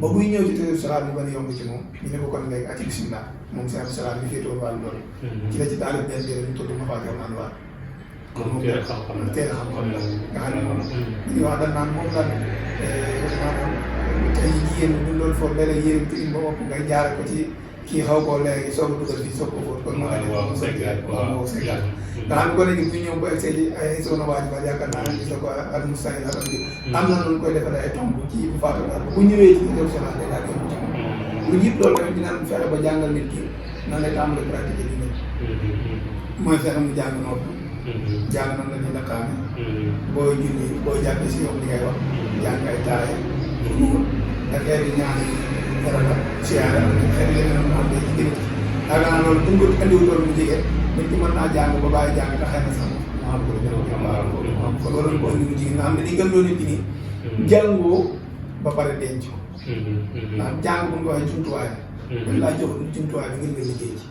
ba buy ñëw ci tasoo bis xaal ñu gën a yomb ci moom ñu ne ko kon léegi ak ci bismillah moom seen bis xaal bi féetoon wàllu loolu ci la ci taalib benn téere ñu tudd ma faajoor naan waar kon moom teel xam-xam la nga xam ne moom li ñuy wax dañ naan moom daal maanaam tey jigéen ñi loolu foofu léeg-léeg yéen tilim ba bopp ngay jaare ko ci kii xaw koo léegi soog a dugal fii soog ko fóot kon moo waaw seggal nga xam ne ko léegi bu ñëw ba eggsee ci ay soxna waaji ba yaakaar naa gis na ko ak Moustapha la am na noonu koy defal ay tomb ci bu faatu bu ñëwee ci def soxna day daal yomb ci moom lu jiit loolu tamit dinañ fexe ba jàngal nit ki nan lay tàmbali pratique di nekk mooy fexe mu jàng noonu jàng nan la ñu laqaame booy julli booy jàppee si yow li ngay wax jàng ay taaya ak xeer yi ñaan yi dara la siyaara xeer yi leneen mu am day ci gën a yaakaar naa loolu bu ñu ko andiwutoon mu jege nit ki mën naa jàng ba bàyyi jàng te xëy na sax mu am ko am ko loolu ko andi mu jege nga xam ne di gën loo nit ki nii jàngoo ba pare denc ko ndax jàng bu ñu ko waxee jumtuwaay dañ laa jox jumtuwaay bi ngir nga liggéey ci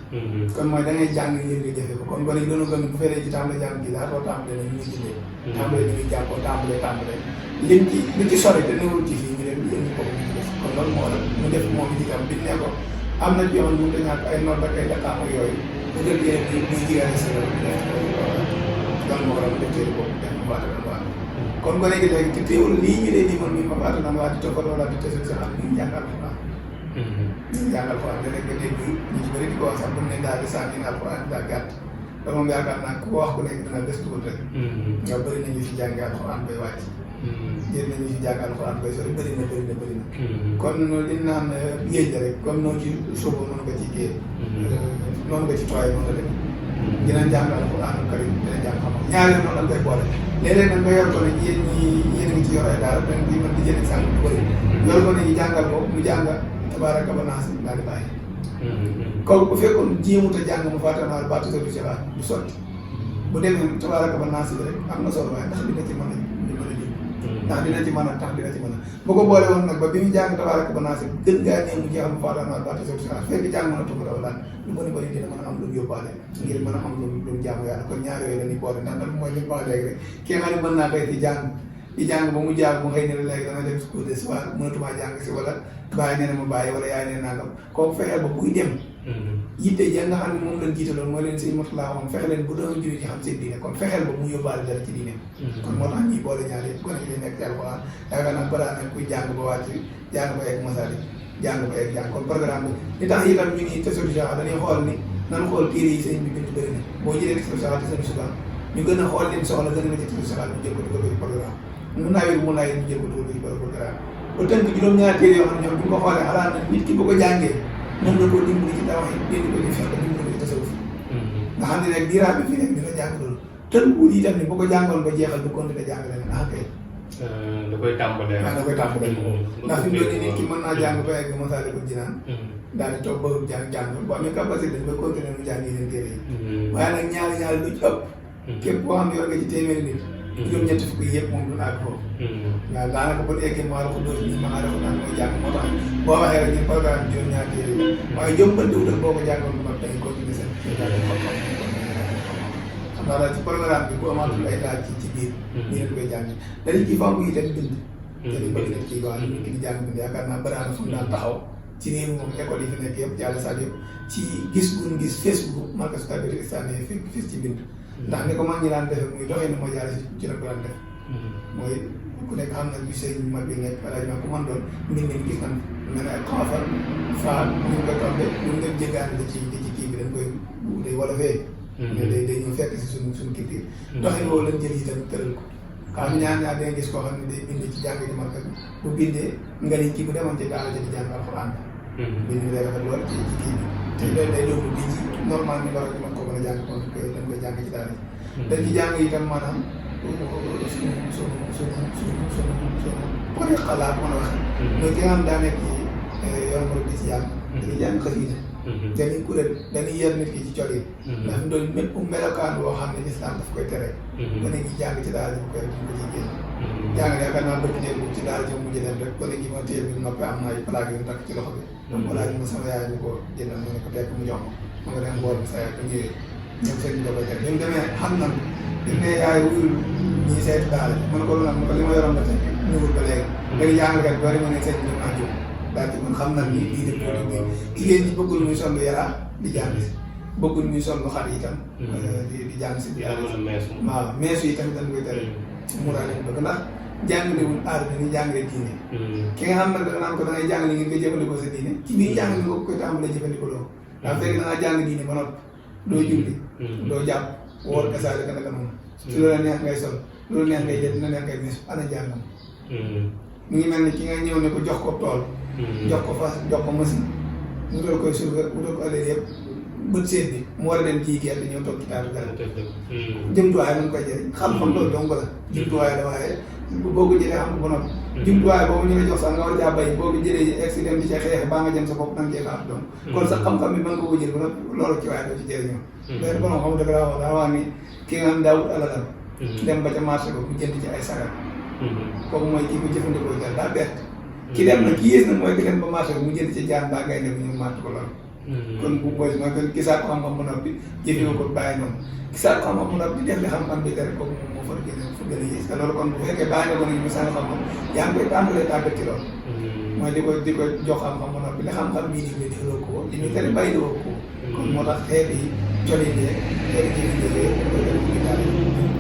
kon mooy da ngay jàng ngir nga jëfe ko kon gone yi doona gën bu fekkee ci tàmbale jàng gi laa too tàmbale na ñu ngi jullee tàmbale ñu ngi jàppoo tàmbale lim ci li ci sori te newul ci fii ñu dem yénni ko ñu def kon loolu moo la mu def moom i jigam biñ ne ko am na ci yoon mënu ta ñàkk ay nodd ak ay daqaam ak yooyu bu def yéen muy jigéen si loolu donc moo waral mu def téere boobu def ma baata nan waa kon gone gi léegi te teewul lii ñu dee di man mi ma baata nan waa di toppal wala di tësal sa xam ñu jàngal ko ñu jàngal ko am da nekk dégg ñu ci bëri di ko wax sax bu ne daal di sànni alxuraan daa gàtt te moom yaakaar naa ku ko wax ku nekk dina gëstuwul rek nga bëri nañu fi jàngi alxuraan bay wàcc jël nañu fi jàng alxuraan bay sori bëri na kon li naan géej la rek comme noo ci sóobo noonu nga ci géej noonu nga ci tooyee noonu la dem dinañ jàng alxuraan karim dinañ jàng xam-xam ñaareel noonu lañ koy boole léeg-léeg nag nga yor ko ne yéen a ngi ci yor ay daara dañ di mën di jëlee sàng bu bëri yor ko ne ñu jàngal ko mu jàng tabaaraka ba naas daal di bàyyi kooku bu fekkoon jéemut a jàng mu faatanaal baatu sa du ci xaar du sotti bu demee tabaaraka ba naas bi rek am na solo waaye ndax dina ci mën a jub ndax dina ci mën a bu ko boole woon nag ba bi mu jàng tabaaraka ba naas gën ngaa nee mu jeexal mu faatanaal baatu sa du ci xaar fekk jàng mën a tukk daw daal lu bëri dina mën a am lu mu yóbbaale ngir mën a am lu mu jaamu yàlla kon ñaar yooyu la ñuy boole ndax nag mooy li ma wax léegi rek kii nga xam ne mën naa koy ci jàng di jàng ba mu jaar mu xëy ne léegi dama dem si cours de soir mënatumaa jàng si wala bàyyi nee na ma bàyyi wala yaay nee nangam kooku fexeel ba buy dem yitte ja nga xam ne moom lañ jiitaloon mooy leen sëñ Murtala waxoon fexe leen bu doon jullit ñi xam seen diine kon fexeel ba mu yóbbaale dara ci diine kon moo tax ñuy boole ñaar yëpp gone gi nekk ci alxuraan yaakaar naa balaa nag kuy jàng ba wàcc jàng ba egg masali jàng ba egg jàng kon programme bi li tax itam ñu ngi te solution dañuy xool ni nan xool téere yi sëñ bi bind bëri na boo jëlee solution te sëñ suba ñu gën a xool leen soxla gën a na ci solution ñu jël ko dugal ko ci programme mu nawee mu lay ñu jël ko dugal ko ci programme ba tënk juróom-ñaari téere yoo xam ne ñoom bu ñu ko xoolee xalaat na nit ki bu ko jàngee mën na koo dimbali ci tawax yi dimbali ko ci fexe dimbali ko ci tasawuf nga xam ne nag diiraa bi fii nekk dina jàng loolu tënkuwul yi tam ne bu ko jàngoon ba jeexal bu continué jàng leneen ah kay da koy tàmbalee da koy tàmbalee ndax fi mu doon nit ki mën naa jàng ba egg Masaalikul Jinaan daal di toog ba jàng bu amee capacité dañ koy continué mu jàng yeneen téere yi waaye nag ñaari lu ci ëpp képp koo xam ne yor nga ci téeméeri nit juróom-ñetti fukk yi yëpp moom du àgg foofu waaw daanaka bu eggee maa la ko dóor nii ma ko naan mooy jàng moo tax boo waxee rek ñun programme juróom-ñaari téere yi waaye jëmbandiwul ak boo ko jàngoon bu mag dañuy continuer seen xam naa daal ci programme bi bu amaatul ay laaj ci biir ñu leen koy jàng dañu ci fonk yi tamit bind te di bëgg def ci waa ñu ki di jàng bind yaakaar naa baraana fu mu daan taxaw ci réew moom école yi fi nekk yëpp jàll sax yëpp ci gis gun gis Facebook markas tabiri islamique fis ci bind ndax ni ko mag ñi daan defee muy doxee ni moo jaar ci la ko daan def mooy ku nekk xam na bi sëñ mag bi nekk wala ñoo ko mën doon mbind mi gis nañ mel ne ak xaafal faal ñu koy tombé ñu ngi dem jéggaani da ci kii bi dañ koy day wala fee day ñëw fekk si suñu kii bi doxin woo lañ jël yi tamit tëral ko xam ñaar da nga gis koo xam ne day bind ci jàng ci marka bi bu bindee nga ni kii bu demoon ci daara ja di jàng alxuraan bind bi day rafet lool ci kii bi te loolu day yóbbu bi ci normal ni war a mën ko mën a jàng kon dañ koy jàng ci daara ji dañ ci jàng itam maanaam suñu projet xalaat mën a wax mooy ki nga xam daa nekk ci yoon mo di ci jàng dañuy jàng xasida dañuy kuréel dañuy yar nit ki ci col yi ndax mu doon mépp melokaan boo xam ne lislaam daf koy tere ba ne ñi jàng ci daara ji bu koy duñ ko ci génn jàng yaakaar naa bëgg néeg bu ci daara ji mujj dem rek ba léegi ma téye bi noppi am na ay plaque yu takk ci loxo bi donc voilà ñu ma sama yaay ñu ko jëndal mu ne ko tekk mu jox ma nga dem mbool bi sa yaay ba ñëwee ñoom seen da koy teg bi mu demee xam na bi mu ne yaay wuyul ñii seeti daara ji mu ne ko lu nag mu ko li ma yoroon la teg ñëwul ba léegi léegi jàngkat bari ma ne seen ñoom àjjum daal ci man xam na ni lii def ko liggéey jigéen ñi bëggul muy sol lu yaraax di jàng si bëggul muy sol lu xat itam di jàng si waaw meesu yi tamit dañ koy tere muraale ko bëgg ndax jàngalewul aar bi ni jàngale diine ki nga xam nag da nga naan ko da ngay jàngale ngir nga jëfandikoo sa diine ci biir jàngale nga koy tàmbalee jëfandikoo loolu ndax fekk da nga jàng diine ba noppi doo julli doo jàpp woor kasaale ka naka noonu su loola neex ngay sol loolu neex ngay jël dina neex ngay meesu ana jàngam mu ngi mel ni ki nga ñëw ne ko jox ko tool jox ko fas jox ko machine mu doon koy surga mu doon ko allee yëpp bët seet bi mu war a dem ji gerte ñëw toog ci taaru dara jëmtuwaay mu ngi koy jëriñ xam-xam loolu dong la jëmtuwaay la waaye boo ko jëlee xam nga ba noppi jëmtuwaay boobu ñu la jox sax nga war caa bay boo ko jëlee egsi dem di ca xeex baa nga jëm sa bopp da nga cee faatu doom kon sax xam-xam bi mën nga ko jël ba noppi loolu ci waaye doo ci jëriñoo benn borom xam dëgg daa wax ni ki nga xam daawut alalam dem ba ca marché ba mu jënd ci ay sagar kooku mooy kii ko jëfandikoo jar daa bett ki dem na ki yées na mooy ki dem ba marché ba mu jënd ci jaan baa ngay ne bu ñu màtt ko loolu kon bu boy mooy kon gisaat ko xam-xam ba noppi jëfee ko bàyyi noonu gisaat ko xam-xam ba noppi def li xam-xam bi rek kooku moom moo fa gën a yées te loolu kon bu fekkee bàyyi nga ko nag ñu sànni xam-xam yaa ngi koy tàmbalee tàggat ci loolu mooy di ko jox xam-xam ba noppi li xam-xam bii nii nga defloo ko li ñu tere bàyyi loo ko kon moo tax xeet yi coli bi xeet yi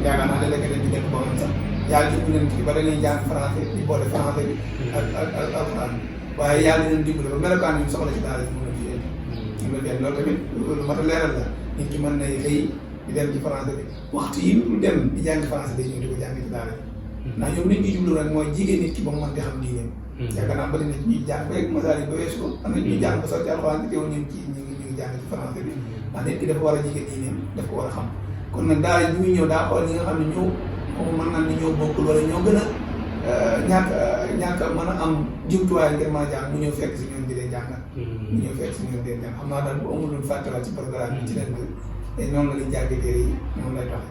yaakaar naa léeg-léeg dañ di def boo xam sax yàlla ci leen ci ba da ngay jàng français di boole français bi ak alxuraan waaye yàlla leen dimbale ba melokaan yi soxla ci daara ji mën a jiyee ñu la loolu tamit lu mat a leeral la nit ki mën na xëy di dem ci français bi waxtu yi lu dem di jàng français day ñëw di ko jàng ci daara ji ndax ñoom nit ñi jublu rek mooy jigéen nit ki ba mu mën di xam diineem yaakaar naa bari na ñuy jàng ba yegg masaal yi ba weesu ko am na ñuy jàng ba sotti alxuraan di teewul ñu ngi jàng ci français bi ndax nit ki dafa war a jigéen diineem daf ko war a xam kon nag daara ji muy ñëw daa xool ñi nga xam ne ñoo mën naa ni ñoo bokkul wala ñoo gën a ñàkk a mën a am jumtuwaay ngir mën a jàng mu ñëw fekk si ñoom di leen jàngal mu ñëw fekk si ñoom di leen jàng xam naa daal bu amul lu fàttewal ci programme bi ci leen bi te noonu la ñuy jàngee téere yi noonu lay tax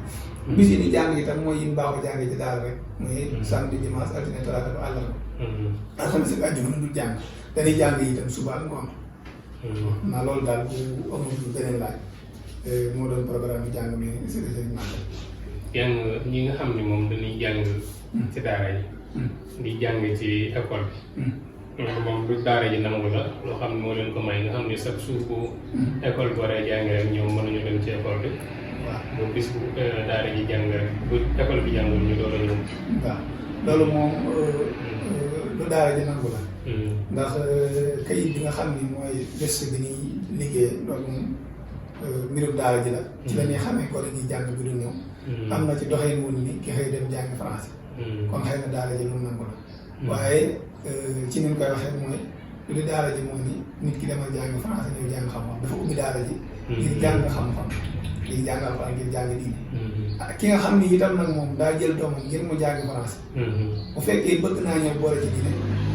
bis yi di jàng itam mooy yi baaxoo jàngee ci daara rek muy samedi dimanche altine talaata ba àllarba alxames ak àjjuma du jàng dañuy jàng itam suba ak ngoon naa loolu daal bu amul beneen laaj moo doon programme bi jàng mi sëriñ Màggal ñi nga xam ne moom dañuy jàng ci daara yi di jàng ci école bi loolu moom lu daara ji nangu la loo xam ne moo leen ko may nga xam ne chaque jour bu école bi waree jàng rek ñoom mënuñu dem ci école bi waaw bu bis bu daara ji jàng rek bu école bi jàngul ñu door a ñëw waaw loolu moom lu daara ji nangu la ndax kayit bi nga xam ni mooy gëstu bi ñuy liggéey loolu moom mbirum daara ji la ci la ñuy xamee ko dañuy jàng bi du ñëw am na ci doxin wun ni ki xëy dem jàng français kon xëy na daara ji lu nangu la waaye ci ni ñu koy waxee mooy lu di daara ji mooy ni nit ki demal jàng français ñëw jàng xam-xam dafa ubbi daara ji ngir jàng xam-xam ngir jàng alxuraan ngir jàng diine ki nga xam ni itam nag moom daa jël doomam ngir mu jàng français bu fekkee bëgg naa ñëw boole ci diine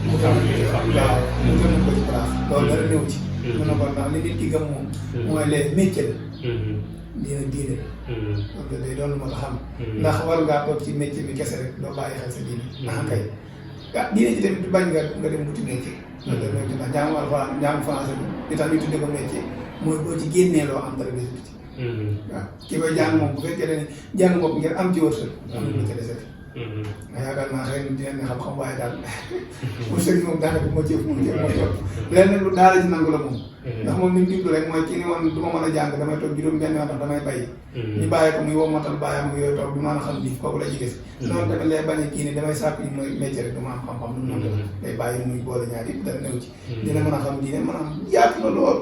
mu waaw mu gën ko ci place loolu dara néew ci mën na ko ndax li nit ki gëm moom mooy les métier la diine la day doon lu ma la xam ndax war ngaa toog ci métier bi kese rek doo bàyyi xel sa diine ndax kay diine ci tamit bañ nga dem wuti métier loolu da métier ndax jàng alxuraan jàng français bi li tax ñu tudde ko métier mooy boo ci génnee loo am dara desul ci waaw ki koy jàng moom bu fekkee ne jàng bopp ngir am ci wërsëg am na lu ca desati nga yaakaar naa xëy na dinañ ne xam-xam waaye daal wërsëg moom daanaka moo ci moo topp leneen lu daara ji nangu la moom ndax moom li mu jublu rek mooy kii ni woon du ma mën a jàng damay toog juróom benn yoon ndax damay bàyyi ñu bàyyi ko muy womatal bàyyam ak yooyu toog du mën a xam lii kooku la ci gis noonu tamit lay bañ a kii ni damay sàkk yi mooy métier rek du ma am xam-xam lu noonu la day bàyyi muy boole ñaar yëpp dara néew ci dina mën a xam diine mën a am yaatu na lool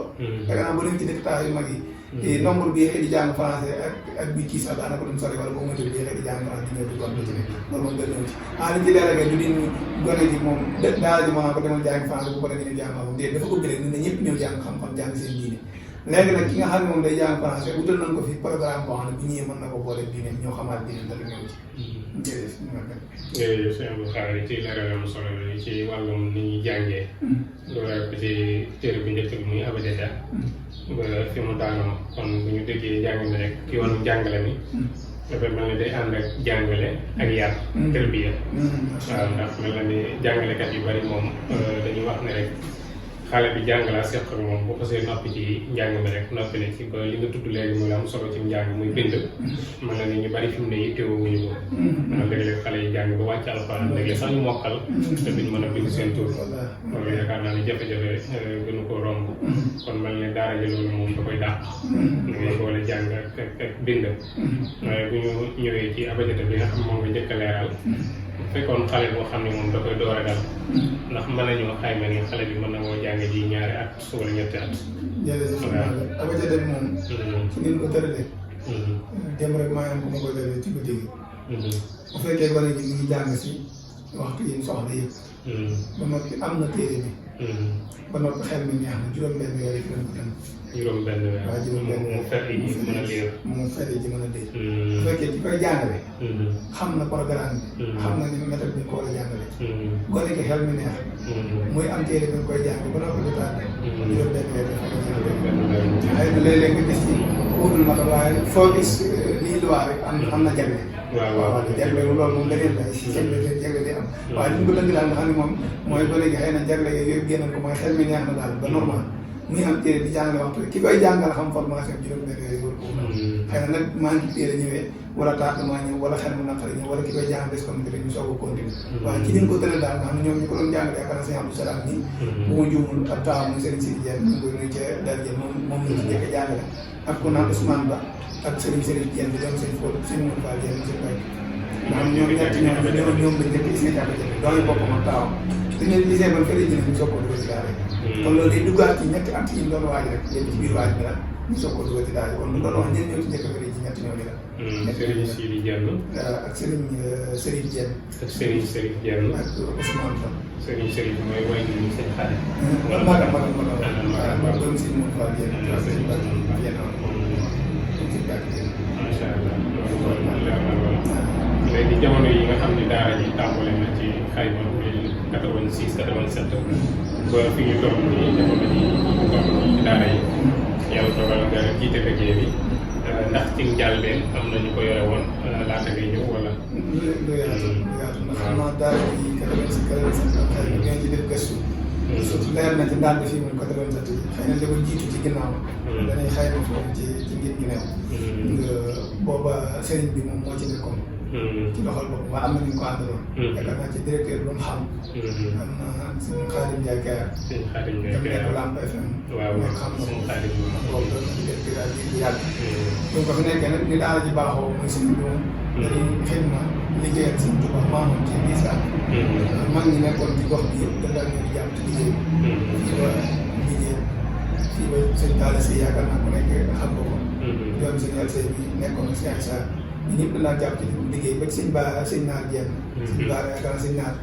yaakaar naa bu dem ci dëkk tax yu mag yi nombre bi xëy di jàng français ak bi kii sax daanaka duñ sori wala boo moytuwul bi xëy di jàng français di ñëw di kon ci ne loolu moom dara néew ci li ci leer du din gone ji moom daara ji mën ko demal jàng français bu ko defee ñu jàng xam déet dafa ubbi rek nit ñi ñëpp ñëw jàng xam-xam jàng seen diine léegi nag ki nga xam ne moom day jàng français wutal nañ ko fi programme boo xam ne bu ñëwee mën na ko boole diine ñoo xamaat diine dara néew ci jërëjëf sëñ Abdou Khadre ci leeral am solo la ci wàllum ni ñuy jàngee loolu ko ci téere bu njëkk bi muy abajada ba fi mu daanoo kon bu ñu déggee njàng mi rek ci wàllum jàngale mi dafay mel ni day ànd ak jàngale ak yar tërbiya waaw ndax mel na ni jàngalekat yu bari moom dañuy wax ne rek xale bi jàng laa seq ak moom bu xasee noppi ci njàng mi rek noppi na ci ba li nga tudd léegi muy am solo ci njàng muy bind mën na ni ñu bari fi mu ne yittewoo wuñu ko maanaam léeg-léeg xale yi jàng ba wàcc alxuraan léeg-léeg sax ñu mokkal te duñu mën a bind seen tur loolu yaakaar naa ne jafe-jafe gënu ko romb kon mel ne daara ji loolu moom da koy dàq da ngay boole jàng ak bind waaye bu ñu ñëwee ci abajata bi nga xam moom nga njëkk a leeral fekkoon xale boo xam ne moom da koy door a dal ndax mën nañoo xayma ni xale bi mën na moo jàng ji ñaari at wala ñetti at. jërëjëf abajada bi moom ci ngeen ko tëralee dem rek maa ngi ko tëralee ci guddi gi bu fekkee gone gi mi ngi jàng si waxtu yi soxla yëpp ba noppi am na téere bi ba noppi xel mi neex na juróom-benn weer yi lañ ko dem juróom-benn weer waaw juróom-benn weer mu fekk ji mën a lire mu fekk ji mën a dégg bu fekkee ki koy jàngale xam na programme bi xam na ni méthode bi ko war a jàngale gone gi xel mi neex muy am téere bi nga koy jàng ba noppi du tardé juróom-benn weer dafa ko jàng xëy na léeg-léeg nga gis ci wóorul ma waaye foo gis lii luwaa rek am na jagle waaw jagle loolu moom leneen la jagle di am waaye li ñu ko lëng daal nga xam ne moom mooy ba léegi xëy na jagle yooyu génnoon ko mooy xel mi neex na daal ba normal muy am téere di jàngale waxtu ki koy jàngal xam formation juróom-benn yooyu war ko xëy na nag maa ngi téere ñëwee wala tardement ñëw wala xel mu naqari ñëw wala ki koy jàng des comme ñu soog a continuer waaye ci ni ko tëral daal nga xam ne ñoom ñu ko doon jàngale yaakaar naa sëñ Abdou Salaam nii bu ma juumul ab taaw muy Serigne Sidi Dieng ñu koy nuyu ca dal jël moom la ci njëkk a jàngale ak ku naan Ousmane Ba ak Serigne Dieng di doon seen fóot seen mun faa Dieng seen bay nga xam ñoom ñett ñoom lañ njëkk gis nga jàpp-jàpp doole boppam ak taawam dañu leen gisee ba fële jëlee ñu soog koo dugal ci daara kon loolu day duggaat ci ñetti at yi ñu doon waaj rek lépp ci biir waaj bi la ñu soog koo dugal ci daara kon lu doon wax ñenn ñoo ci njëkk a fële ci ñetti ñooñu la Serigne Sidi Dieng ak Serigne Dieng ak Serigne Dieng ak Ousmane Ba Serigne mooy way ñu seen xale maanaam doom si mun faa Dieng ak seen bàq macha allah léegi jamono yi nga xam ne daara ji tàmbale na ci xayma 86 87 ba fi ñu toll nii jamono ji ñu toll nii ci daara yi yàlla dogal nga jiite liggéey bi ndax ci njàlbeen am na ñu ko yore woon laata ngay ñëw wala. lu yaatu ndax xam naa daara ji 87 xëy na ngeen ci def gëstu. surtout leer na ci ndànk fii moom 87 yi xëy na li ko jiitu ci ginnaaw. dañuy xayma foofu ci ngir gi neew. booba sëriñ bi moom moo ci nekkoon. ci loxol boppam waaye am na ñu ko àndaloon. yaakaar naa ci directeur bu mu xam. am na suñu Xaadim Ndiaye Kayar. suñu Xaadim Ndiaye dem Kayar nekk Lamp FM. waaw nekk xam na suñu Xaadim boobu doon na directeur ak bu yàgg. donc ko fi nekkee nag ni daara ji baaxoo mooy suñu doom. dañuy xëy na liggéeyal suñu tubaab maamam ci biir sax. mag ñi nekkoon ci gox bi yëpp dañ daan ñëw di jàpp ci liggéey bi. fii ba liggéey fii ba sëñ Talla si yaakaar naa ku nekk xam nga ko. yoon sëñ Alsey bi nekkoon si ay saa ñëpp dañ daan jàpp ci liggéey ba sëñ Ba sëñ Naar Dieng. sëñ Ba yaakaar naa sëñ Naar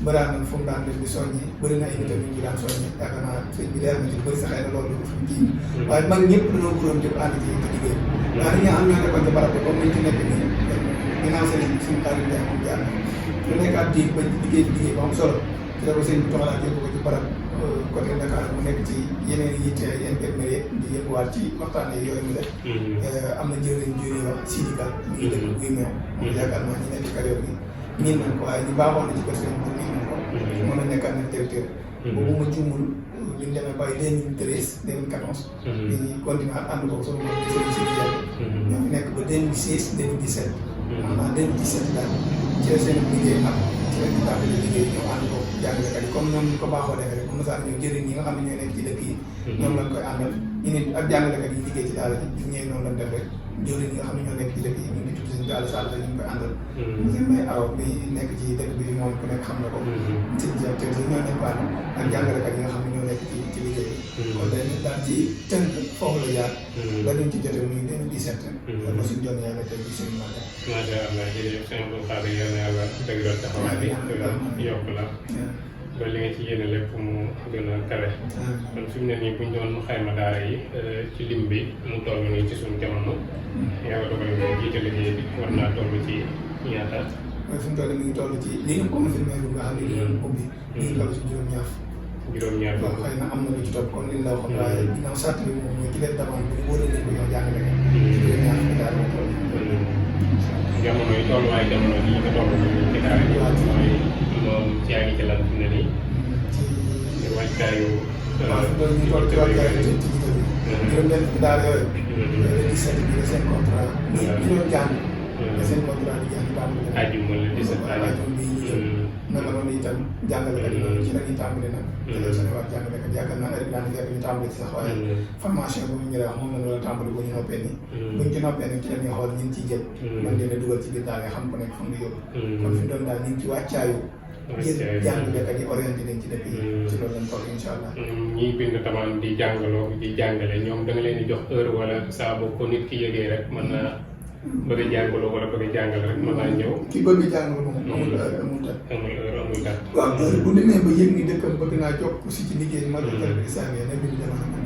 bëraan nañ fu mu daan def di soññi bëri na ay nit tamit ñu daan soññi yaakaar naa sëñ bi leer na ci bëri sa xëy na loolu dafa kii waaye mag ñëpp dañoo gërëm jëpp ànd ci liggéey bi waaye dañuy am ñoo nekkoon ci barab bi comme niñ ci nekk nii ginnaaw seen suñu xarit Ndiaye moom jaar na lu nekk ab diir ba liggéey ba am solo ci la ko sëñ bi toxalaat yóbbu ko ci barab côté Dakar mu nekk ci yeneen yitte ay intermédiaire di yënguwaat ci waxtaan yi yooyu mu def am na jëriñ ju ñuy wax syndicat mu ngi dëkk buy meew moom yaakaar naa ñu nekk ci carrière gi ñin nañ ko waaye ñu baaxoon na ci kër sëñ bi ñin nañ ko mën a nekkaat nag directeur boobu ma juumul li ñu demee bàyyi 2013 2014 dañuy continuer ànd ko sama bopp di sëñ si ñoo fi nekk ba 2016 2017 maanaam 2017 daal ci la seen liggéey am ci la ñu tàmbali liggéey ñëw ànd ko jàngalekat yi comme ñoom ñu ko baaxoo defee rek comme ça ñëw jëriñ ñi nga xam ne ñooy nekk ci dëkk yi ñoom lañ koy àndal ñu ne ak jàngalekat yi liggéey ci daara ji ñu ñëwee noonu lañ def rek jëriñ ñi nga xam ne ñoo nekk ci dëkk yi ñu ngi tudd seen daal sall ñu ngi koy àndal seen may araw bi nekk ci dëkk bi moom ku nekk xam na ko seen directeur yi ñoo nekk ànd ak jàngalekat yi nga xam ne ñoo nekk ci liggéey bi kon dañ daal ci tënk foofu la jaar ba dañ ci jote muy 2017 la ko suñ jon yàlla tey ci seen magal macha allah jërëjëf sëñ Abdou Khadre yal na yàlla dëgëral taxawaay bi yokk la ba li nga ci yéene lépp mu gën a kawe kon fi mu ne nii buñ doon xayma daara yi ci lim bi mu toll nii ci suñu jamono yàlla dogal nga jiite liggéey bi war naa toll ci ñaata mooy fi mu toll mi ngi toll ci li nga confirmé lu nga xam ne ñu ubbi ñu ngi toll ci juróom-ñaar waaw xëy na am na lu ci topp kon li la waxoon waaye ginnaaw sart bi moom mooy ki leen demande bi wóor nañ ko ñoo jàngale ko juróom-ñaar fi daal moo toll jamono yi tolluwaay jamono ji nga toll ci daara ji mooy moom ci yaa ngi ci lan fi mu ne nii ci wàccaayu waaw fi doon ñu toll ci wàccaayu ci juróom-benn fi daal yooyu le 17 bi la seen contrat ñu doon jàng la seen contrat di jàng tàmbali ajjuma le 17 ajjuma bi ñu jël naka noonu itam jàngalekat yi ci la ñuy tàmbali nag ci la seen waat jàngalekat yaakaar naa heure bi daan fekk ñu tàmbali ci sax waaye formation boobu ñu wax moom la ñu war a tàmbali bu ñu noppee nii buñ ci noppee nag ci la ñuy xool ñu ngi ciy jël man leen a dugal ci biir daal nga xam ko nekk fa mu yóbbu kon fi doon daal ñu ngi ci wàccaayu jël jàngalekat yi orienté leen ci dëkk yi ci loolu lañ toll incha allah ñi bind tamaan di jàngaloo di jàngale ñoom da nga leen di jox heure wala saa boo ko nit ki yëgee rek mën naa bëgg a jàngaloo wala bëgg a jàngal rek mën naa ñëw ki bëgg jàngal moom amul heure amul date amul heure amul date waaw heure bu demee ba yëg ni dëkkam bëgg naa jokk si ci liggéey ma do kër islamien na bind jamono man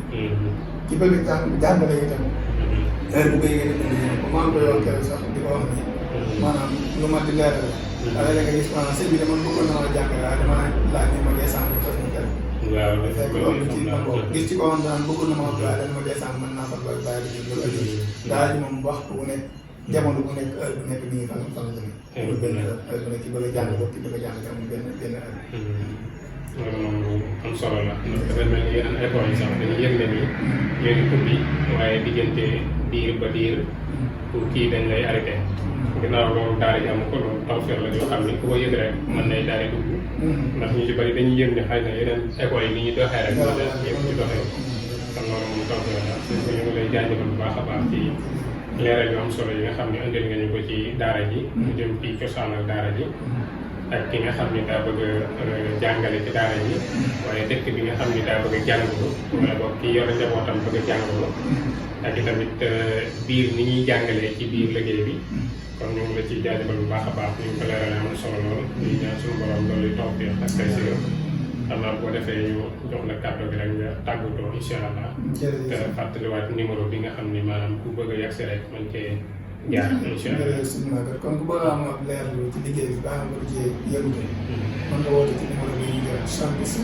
ki bëgg jàngale itam heure bu ko yëgee ne bind ko maa ngi koy wax keroog sax di ko wax ni maanaam lu ma di leeral waaye la nga gis maanaam sëñ bi dama bëggoon na ma jàngale waaye dama laaj ne ma décembre fas na kër waaw fekk loolu ci man ko gis ci ko xam daan bëggoon na ma wax waaye dama décembre mën naa fa bàyyi li loolu aju daal ji moom waxtu bu nekk jamono bu nekk heure bu nekk ni ngi fan la jëmee amul benn heure bu nekk ki bëgg a jàng ki bëgg a jàng amul benn heure loolu moom lu am solo la ndax dafa mel ni yeneen école yi sax dañuy yëg ne nii ñoo ngi ubbi waaye diggante diir ba diir pour kii dañ lay arrêté ginnaaw loolu daara ji amu ko loolu tawfeex la yoo xam ni ku ko yëg rek mën nay daal di dugg ndax ñu ci bëri dañuy yëg ne xëy na yeneen école yi ni ñuy doxee rek moo des yëpp ci doxee kon loolu moom tawfeex la ñu ngi lay jaajëfal bu baax a baax ci leeral yu am solo yi nga xam ne indil nga ñu ko ci daara ji mu jëm ci cosaanal daara ji ak ki nga xam ni daa bëgg a jàngale ci daara ji waaye dëkk bi nga xam ni daa bëgg a jàngalu wala boog ki yore njabootam bëgg a jàngalu ak itamit biir ni ñuy jàngalee ci biir liggéey bi kon ñu ngi la ciy jaajëfal bu baax a baax ñu ngi ko leeralee am na solo lool ñu ñaan suñu borom loolu tawfeex ak tey si xam naa boo defee ñu jox la kàddu gi rek nga tàggatoo incha allah te fàttaliwaat numéro bi nga xam ni maanaam ku bëgg a yegg si rek man cee jaar incha allah kon ku bëgg a am ab leerlu ci liggéey bi baax nga ci yëngute mën nga woote ci numéro bi ñu jox 77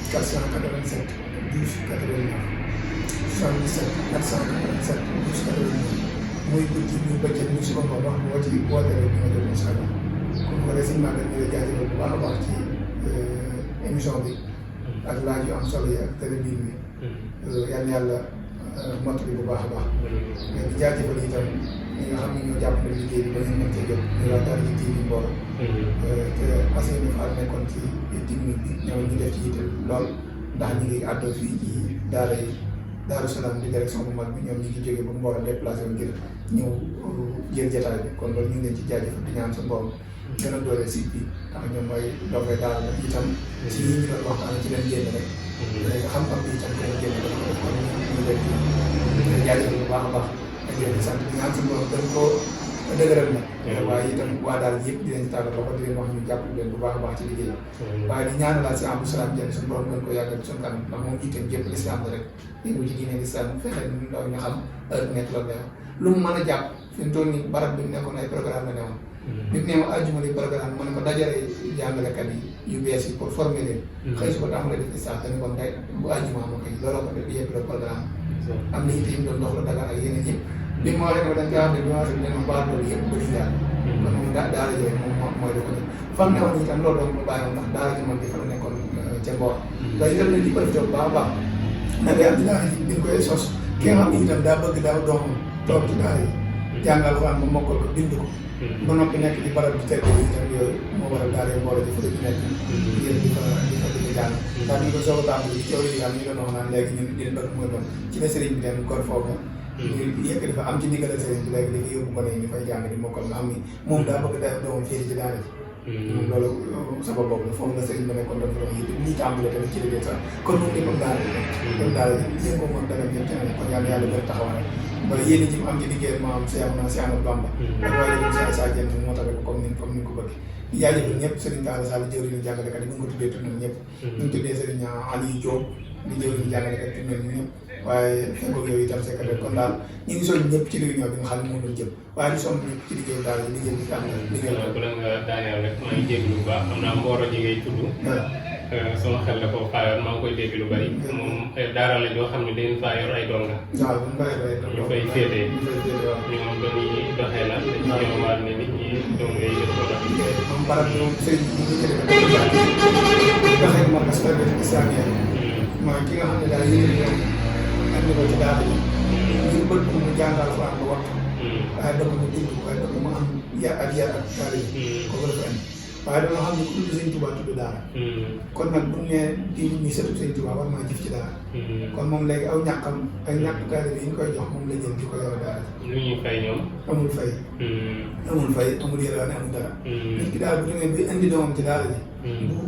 487 12 89 77 487 12 89 muy guddi muy bëccëg muy suba ngoon wax boo ci woote rek di nga jot incha allah kon wala si magal ñu la jaajëfal bu baax a baax ci émission bi ak laaj yu am solo yi ak télévision bi yal na yàlla mottali bu baax a baax mais di jaajëfal itam ñi nga xam ne ñoo jàppale liggéey bi ba ñu mën cee jot ñu wax daal di TV Mboro te Ousseynou Fall nekkoon ci technique bi ñoom ñu def ci yitte lool ndax ñu ngi àddoo fii ci Daaru Salaam di direction bu mag bi ñoom ñu ngi jógee ba Mboro déplacé wu ngir ñëw jël jotaay bi kon loolu ñu ngi leen ci jaajëfal di ñaan sa borom gën a doole site bi ndax ñoom mooy doge daal la itam ci yi ñu doon waxtaan ci leen génn rek xam-xam bi itam leen génn rek kon ñu leen di jaajëfal bu baax a baax ak leen di sant di ñaan sa borom gën koo dëgëral nag waaye itam waa daal yëpp di leen ci tàggat loxo di leen wax ñu jàppale leen bu baax a baax ci liggéey waaye di ñaanalaat si Abdou Salam Dieng suñu borom gën ko yàggal suñu kanam ndax moom itam jëpp lislaam la rek yëngu ci diine lislaam fexe ndaw ñu xam heure bu nekk loolu lay wax lu mu mën a jàpp fi mu toll nii barab bi mu nekkoon ay programme la newoon bi mu ne ma àjjuma li programme mu ne ko dajale jàngalekat yi yu bees yi pour former leen xëy su ko tax nga def islam te ni kon day bu àjjuma ma koy looloo ko def yëpp la programme am na itam doon dox la Dakar ak yeneen yëpp bi ma waxee ne dañ koy wax ne bi ma waxee ne ma baal loolu yëpp bëri daal kon moom daara jooy moom mooy da ko def fam ne woon itam loolu doon mu bàyyi ndax daara ji moom bi fa la nekkoon ca Mboor waaye itam ne di ko def toog baax a baax na day am ci daara ji dañ koy sos ki nga xam ne itam daa bëgg daaw doomam toog ci daara yi jàngal ko am ba mokkal ko bind ko ba noppi nekk ci barab bi tedd yi itam yooyu moo waral daara yi Mboor ji fa di nekk ngeen di fa jàng ndax ñu ko soog a tàmbali ci coow yi am ñu doon wax naan léegi ñun leen bëgg mooy doon ci la sëriñ bi dem gor foofu ñu yëkk dafa am ci ndigal sëriñ bi léegi dafa yóbbu ko ne ñu fay jàng di mokkal nga xam ni moom daa bëgg da doomam fii ci daara ji loolu sabab boobu la foofu la sëriñ bi nekkoon dafa doon yi ñuy tàmbale tamit ci liggéey sax kon moom ni comme daara comme daara ji yéen ko moom dana jëm ci kon yàlla yàlla gën a taxawal ba yéen ji mu am ci liggéey ma am Cheikh Ahmadou Bamba ak waaye dem Cheikh Sa Dieng moo tax comme ni ko bëgg di jaajëfal ñëpp Serigne Talla Sall jëwriñu jàngalekat yi bu ñu ko tuddee tudd na ñëpp ñu ngi tuddee Serigne Aliou Diop di jëwriñu jàngalekat yi tudd na ñëpp waaye fekkoog yow itam secrétaire kon daal ñu ngi soññ ñëpp ci réunion bi nga xam ne moom lañ jëm waaye di soññ ñëpp ci liggéey daal liggéey bi am liggéey bu la nga daaneel rek maa ngi dégg lu baax xam naa Mboro ji ngay tudd sama xel la ko xaayoon maa ngi koy dégg lu bari moom daara la joo xam ne dañ faa yor ay donga waaw bu ñu fay féetee ñoom dañuy doxee la dañuy ñëwaat ne nit ñi donga yi def ko la moom barab bi moom sëriñ bi ñu ngi doxee moom aspect islamien mooy ki nga xam ne daal yéen ñoom andi ko ci daara ji ngir bëgg mu jàngal ko am waxtu waaye bëgg mu dund waaye bëgg mu am yar ak daara ji kooku dafa andi waaye dama xam ne ku tudd Sëñ Tuubaa tudd daara kon nag bu ñu nee di ñu sëtu Sëñ Tuubaa war maa jëf ci daara kon moom léegi aw ñàkkam ay ñàkk taalibe yi ñu koy jox moom la jël di ko yor daara lu ñuy fay ñoom amul fay amul yelwaane amul dara nit ki daal bu demee bi indi doomam ci daara ji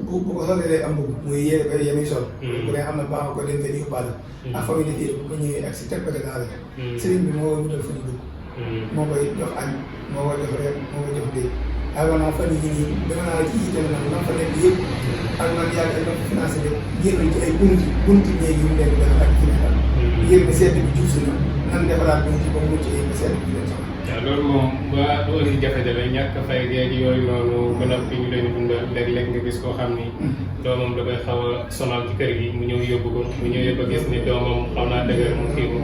bu ko solee am mbubb muy yére ba yemi sol bu dee am na baax ko dem te di yóbbaale ak famille de bu ko ñëwee ak si teg ko daara ji sëriñ bi moo koy wutal fu ñu dugg moo koy jox añ moo koy jox reer moo koy jox dégg waaye man fan yii nii dama naa la ci yitte nag man fa nekk yëpp ak man yàlla ak man financé lépp génn ci ay bunti néeg yu mu nekk dana ak ci nekkal yéen ne sedd bi jub si na nan defaraat bunti ba mu mucc yéen sedd bi leen soxla waaw loolu moom ba du indi jafe-jafe ñàkk fay géej yooyu noonu ba noppi ñu leen dundal léeg-léeg nga gis koo xam ni doomam da koy xaw a sonal ci kër gi mu ñëw yóbbu ko mu ñëw yëpp a gis ni doomam xaw naa dëgër mu kii ko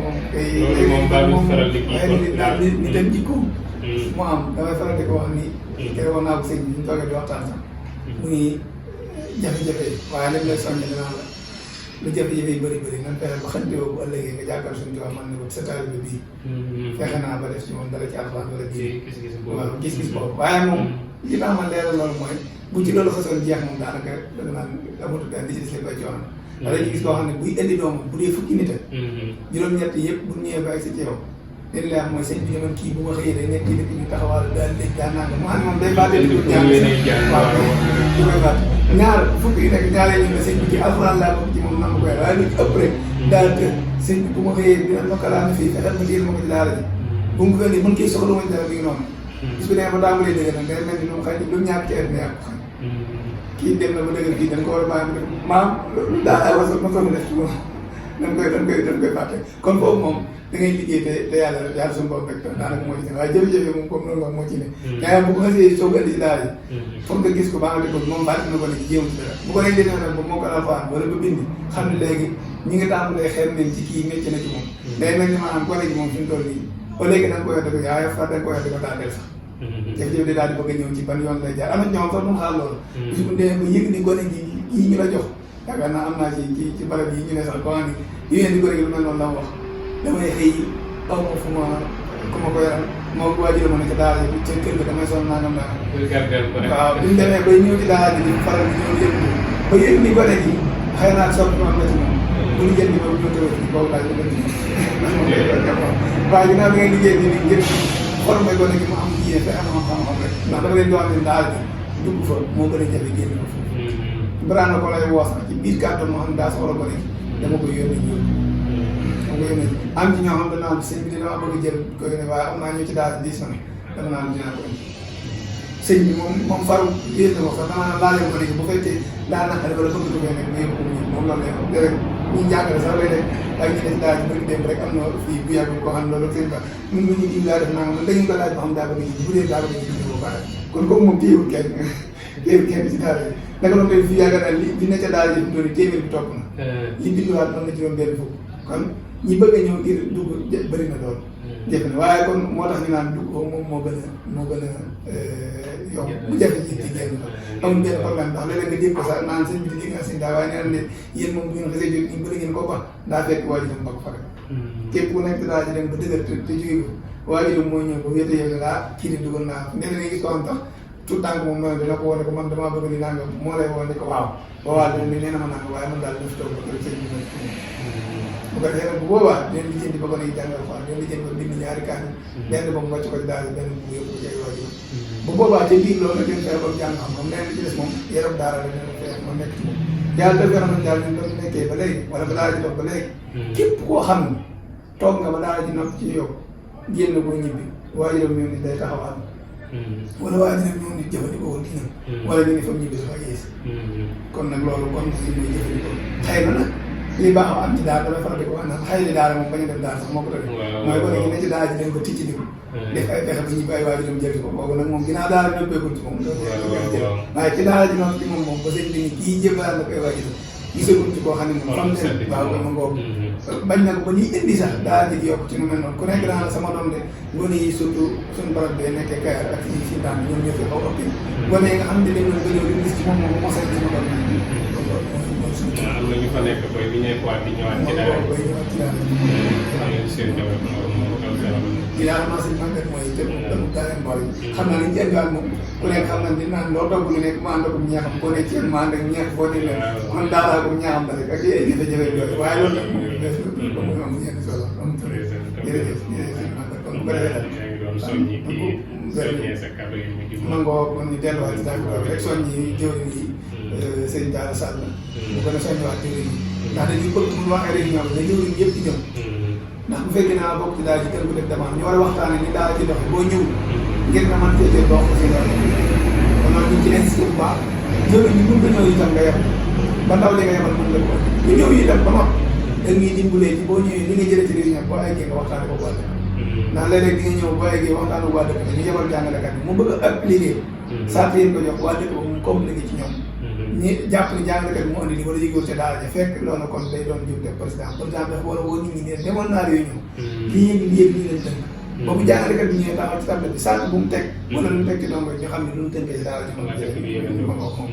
loolu moom baa du faral di kii ko daal ni dem jikkoom mu am damay faral di ko wax ni kere wax naa ko sëñ bi ñu toogee di waxtaan sax muy jafe-jafe yi waaye lépp lay soññ dinaa la lu jafe-jafe yi bëri nan fexe ba xante woo bu ëllëgee nga jàppal suñu tubaab man ne ko sa taalibe bii fexe naa ba def ci moom dara ci alxuraan wala waaw gis-gis boobu waaye moom li tax ma leeral loolu mooy bu ci loolu xasoon jeex moom daanaka danga naan amatul benn li ci des lépp ay coono da dañuy gis koo xam ne buy indi doomam bu dee fukki nit ak juróom-ñett yëpp bu ñëwee ba ak si ci yow li lay wax mooy sëñ bi ne man kii bu ma xëyee day nekk ci dëkk ñu taxawal daal léegi daan naa ko mu xam ne moom day fàtte di jàng waaw du koy fàtte ñaar fukk yi nekk ñaaree ñu ne sëñ bi ci alxuraan laa bëgg ci moom nan ma koy waaye lu ci ëpp rek daal te sëñ bi bu ma xëyee dina ma kalaame fii fexeel ma téel ma ko ci daara ji bu mu ko indi mën kii soxla ma ci dara mi ngi noonu bis bu nee ba tàmbalee dëgg nag day mel ni moom xëy na lu ñaar ci heure yàq xam kii dem na ba dëgg kii dañ ko war a bàyyi mu def maam daa ay wasal ma soog a def ci moom dañ koy fàtte kon foofu moom da ngay liggéey te yàlla suñu bopp rek daanaka moo ci ne waaye jafe-jafe moom comme loolu wax moo ci ne yaa bu ko xasee soo ko indi ci daara yi foog nga gis ko baa nga def ko moom fàtte na ko ne jéem ci dara bu ko nekk dina nag ba moo ko alfaan wala ba bind xam ne léegi ñi nga tàmbalee xeer nañ ci kii métti na ci moom day mel ni maanaam gone gi moom fi mu toll nii ba léegi da nga koy wax dëgg yaa far da nga koy wax dëgg tàndeel sax jafe-jafe daal di bëgg a ñëw ci ban yoon lay jaar am na ñoom sax mun xaar loolu bis bu dee ba yëg ni gone gi yi ñu la jox yaakaar naa am naa ci barab yi ñu ne sax ko xam ne yu ngeen di gone gi lu mel noonu la wax damay xëy aw ma fu ma ku ma ko yaral moo ko waajur ma ne ca daara ji ca kër ga damay sonn nangam naa waaw bi ñu demee bay ñëw ci daara ji di faral di ñëw yëpp ba yëg ni gone gi xëy naa soppi ma na ci moom bu ñu jënd ba ñu tëwee ci boobu laaj la waaye ginnaaw bi ngay liggéey ni ngir formé gone gi mu am yéen te am xam-xam rek ndax dama leen di wax ne daara ji dugg fa moo gën a jafe génn ko fa baraan na ko lay woos ci biir kàttan moo xam ne daa soxla gone gi dama koy yónnee ñëw am ci ñoo xam ne naan sëñ bi dina bëgg jël ko ne waaye am naa ñu ci daal di diis na dama naan dinaa ko indi sëñ bi moom faru yéen na wax sax dama laajal ko léegi bu fekkee daa naqare wala bëgg ko nekk mu yëpp ko mu moom loolu lay wax dëgg ñu jàngale sax lay def ak ñu def daal di bëgg dem rek am na fii bu yàggul koo xam ne loolu sëñ ba ñun ñu ñu daa def naa dañu ko laaj ba xam daa bëgg ji bu dee daa bëgg ji bu baax kon kooku moom téyewul kenn ci daal naka doon tey fii yaakaar naa li ne ca daal di doon téeméer bi topp na li binduwaat mën na juróom benn fukk kon ñi bëgg a ñëw ngir dugg bëri na doon jafe na waaye kon moo tax ñu naan dugg moom moo gën a yomb bu jafe ji ci génn amul benn problème ndax léeg-léeg nga dégg ko sax naan sëñ bi di dégg nga sëñ daa waaye nee na ne yéen moom bu ngeen xasee jóg ñu bëri ngeen ko ba daa fekk waajuram ba ko fa rek képp ku nekk daa ji dem ba dëgër te jóge ko waajuram mooy ñëw ba wéete yow laa kii di dugal naa nee na gis ko am tax tout tànk moom noonu dina ko wane ko man damaa bëgg ni nangam moo lay wane ko waaw ba waa leen ni nee na ma nangam waaye man daal def toog ba kër sëñ bi bu ko defee nag bu boobaa dinañ lijjanti ba ko ne jàngal ko dinañ lijjanti ba bind ñaari kaani benn ba mu wàcc ko ci daal benn bu yëpp ko ci ay waajur bu boobaa ca biir loolu nag dañ fexe ba jàng xam-xam nee na ci des moom yaram daara la nee na fexe ma nekk ci moom yàlla def yaram daal ñun ba mu nekkee ba léegi wala ba daara ji toog ba léegi képp koo xam ne toog nga ba daara ji nopp ci yow génn boo ñibbi waajuram ñëw ni day taxawal wala waajuram ñëw ni jëfandikoo dina wala ñu ne fa ñibbi dafa yees kon nag loolu kon si muy jëfandikoo xëy na nag li baax am ci daara damay faral di ko wax naan xëy na daara moom bañ a def daara sax moo ko tëddee mooy ko ne ci daara ji dañ ko ticc di ko def ay pexe ba ñu bàyyi waajuram jël ko boobu nag moom ginnaaw daara ñëppeekul ci moom waaye ci daara ji noonu ci moom ba sëñ bi ni kii jëmbaal na koy waajuram gisagul ci koo xam ne moom xam ne waaw ba ma ngoog bañ na ko ba ñuy indi sax daara ji di yokk ci nu mel noonu ku nekk daana sama doom de gone yi surtout suñu barab bee nekkee Kayar ak ci si daan ñoom ñoo fi xaw ëpp gone yi nga xam ne dañ leen gënoo li gis ci moom moom mosal ci ma doon am na ñu fa nekk koy bi ñëwaat di ñëwaat ci daara koy ñëwaat ci daara seen jabar yaa xam naa seen màggat mooy te mu daaneel mbool yi xam naa li ñu jëndiwaat moom ku nekk xam na ni naan loo togg lu nekk mu ànd ak ñeexam boo ne ceeb mu ànd ak ñeex boo ne leen man daanaa ko ñeexam la rek ak ay jafe-jafe yooyu waaye loolu nag moom des na am yenn solo am jërëjëf màggat kon bu ko defee daal mangoo kon ñu delluwaat ci daal rek soññi jëwriñ yi sëñ Talla Sall bu ko ne soññiwaat jëwriñ yi ndax dañuy bëgg mu waxee rek ñoom ne jëwriñ yëpp di ñëw ndax bu fekkee naa bokk ci daal ji kër gu def demande ñu war a waxtaanee ni daal ci doxe boo ñëw ngir nga mën cee jël dox si loolu kon nag ñu ci insisté bu baax jëwriñ ñi mën nga ñëw itam nga yem ba ndaw li nga yemal mën nga ko bu ñëw itam ba noppi da ngay dimbalee ci boo ñëwee li nga jëlee ci réunion boo eggee nga waxtaane ko boole ndax léeg-léeg di nga ñëw boo eggee waxtaane waa dëkk ñu yebal jàngalekat bi mu bëgg a appliqué sant yéen ko jox waa dëkk ba mu compliqué ci ñoom ñi jàpp ni jàngalekat bi mu andi li wala yëgul ca daara ja fekk loolu kon day doon jub def président dafa war a woo nit ñi ne demoon naa réunion lii yëg lii yëg lii lañ tënk boobu jàngalekat bi ñëwee taxaw ci table bi sànq bu mu teg wala lu mu teg ci dongo ñu xam ne lu mu tënkee ci daara ji moom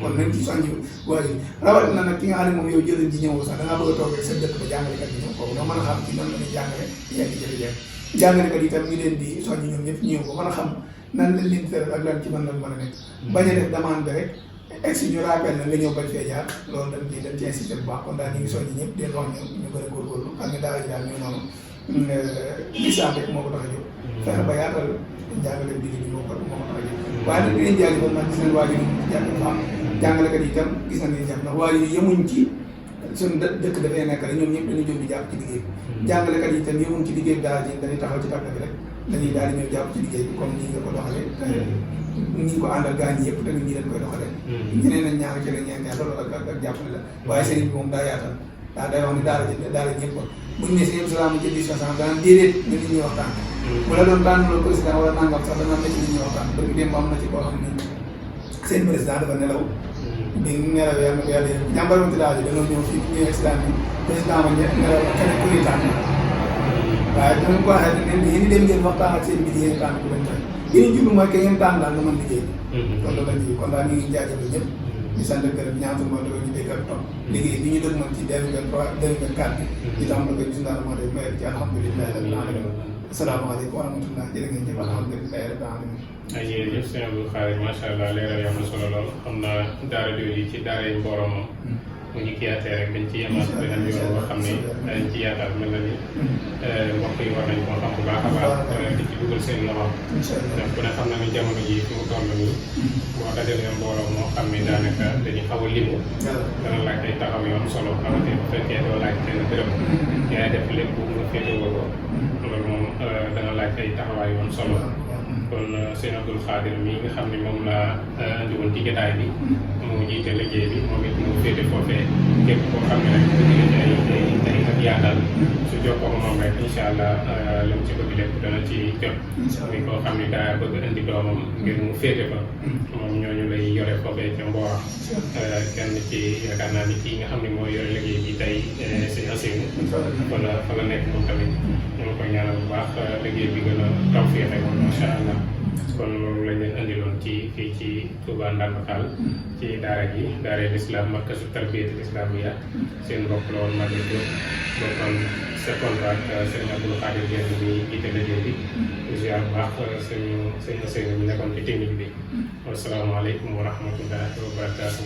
kon nañ ci soññi waa ji rawatina nag ki nga xam ne moom yow jëlin ji ñëwoo sax da ngaa bëgg a toog rek sa dëkk ba jàngalekat bi ñëw kooku nga mën a xam ci nan la ñuy jàngale yenn jafe-jafe jàngalekat yi tam ñu leen di soññi ñoom ñëpp ñëw ko mën a xam nan lañ leen tëral ak lan ci mën lan mën a nekk bañ a def demande rek ex ñu rappel na nga ñëw bañ fee jaar loolu dañ ci insisté bu baax kon daal ñu ngi soññi ñëpp den wax ñu gën a góorgóorlu xam ne daara ji daal ñu noonu lislaam rek moo ko tax a jóg fexe ba yaatal njàngale bi ñu moo ko tax a jóg waaye nag dinañ jaajëfal nag gis nañ waa ji jàng fa am jàngalekat yi itam gis nañ ni jàpp ndax waa ji yemuñ ci suñu dëkk dafay nekk rek ñoom ñëpp dañuy jóg di jàpp ci liggéey bi jàngalekat yi itam yemuñ ci liggéey bi daara ji dañuy taxaw ci table bi rek dañuy daal di ñëw jàpp ci liggéey bi comme nii nga ko doxalee ñi ko àndal gaañ yëpp tamit ñi leen koy doxalee ñeneen nañ ñaar ci la ñeent ñaar loolu ak jàppale la waaye sëriñ bi moom daa yaatal daa day wax ni daara ñëpp buñ ne si yëpp salaam jël di soixante danaan déedéet na nit ñi waxtaan bu la doon tànn loolu président wala nangam sax danaan na ci nit ñi waxtaan bëgg démb am na ci koo xam ni seen président dafa nelaw bi nelaw yàlla na ko yàlla yëpp jàmbaloon ci daara ji dañoo ñëw fii ñëw accident bi président ma nelaw keneen ku ñuy tànn waaye danañ ko waxee ne yéen dem ngeen waxtaan ak seen biir yéen tànn ku leen tànn yéen jublu mooy que ngeen tànn daal nga mën liggéey loolu la ñuy kon daal ñu ngi jaajëfal ñëpp di sant gërëm ñaan su ma doon ñu dégg ak topp liggéey bi ñu doon mën ci 2023 2024 di tàmbali ko bisimilah rahmaan rahim may ci alhamdulilah rabbil alamin asalaamaaleykum wa rahmatullah jërë ngeen jëf alhamdulilah rabbil alamin ay jërëjëf sëñ Abdou Khadre macha allah leeral yi am na solo lool xam naa daara jooju ci daara yi Mboro moom mu ñu kiyaatee rek dañ ci yemaat beneen yoon boo xam ne dañ ci yaatal mel na ni mbokk yi war nañ koo xam bu baax a baax di ci dugal seen loxo ndax ku ne xam na ni jamono ji fi mu toll nii boo dajalee mbooloo moo xam ne daanaka dañuy xaw a limu dana laaj ay taxaw yoon solo rawatina bu fekkee doo laaj kenn dërëm yaay def lépp nga féetewoo ko loolu moom dana laaj ay taxawaay yoon solo kon sëñ Abdou Khadre mi nga xam ne moom laa andi woon ci jotaay bi moo jiite liggéey bi moom it moo féete foofee képp koo xam ne rek bëgg na ci ay ak yaatal su jokkoo ak moom rek incha allah li mu ci bëgg lépp dana ci jot muy koo xam ne daa bëgg indi doomam ngir mu féete fa moom ñooñu lay yore foofee ca Mboro kenn ci yaakaar naa ni kii nga xam ne moo yore liggéey bi tey sëñ Asseynou fa la nekk moom tamit ñu ngi koy ñaanal bu baax liggéey bi gën a taw fii rek macha allah kon loolu lañ leen andiloon ci fii ci Touba Ndande Fall ci daara ji daara l'islam markazu tarbiyatul islamiyya seen mbokk la woon Maguette Diop bokkoon seconde ak sëñ Abdou Khadre Dieng bi jiite liggéey bi ziar bu baax sëñ Asseynou mi nekkoon ci technique bi wasalaamaaleykum wa rahmatullahi wa barakaatu.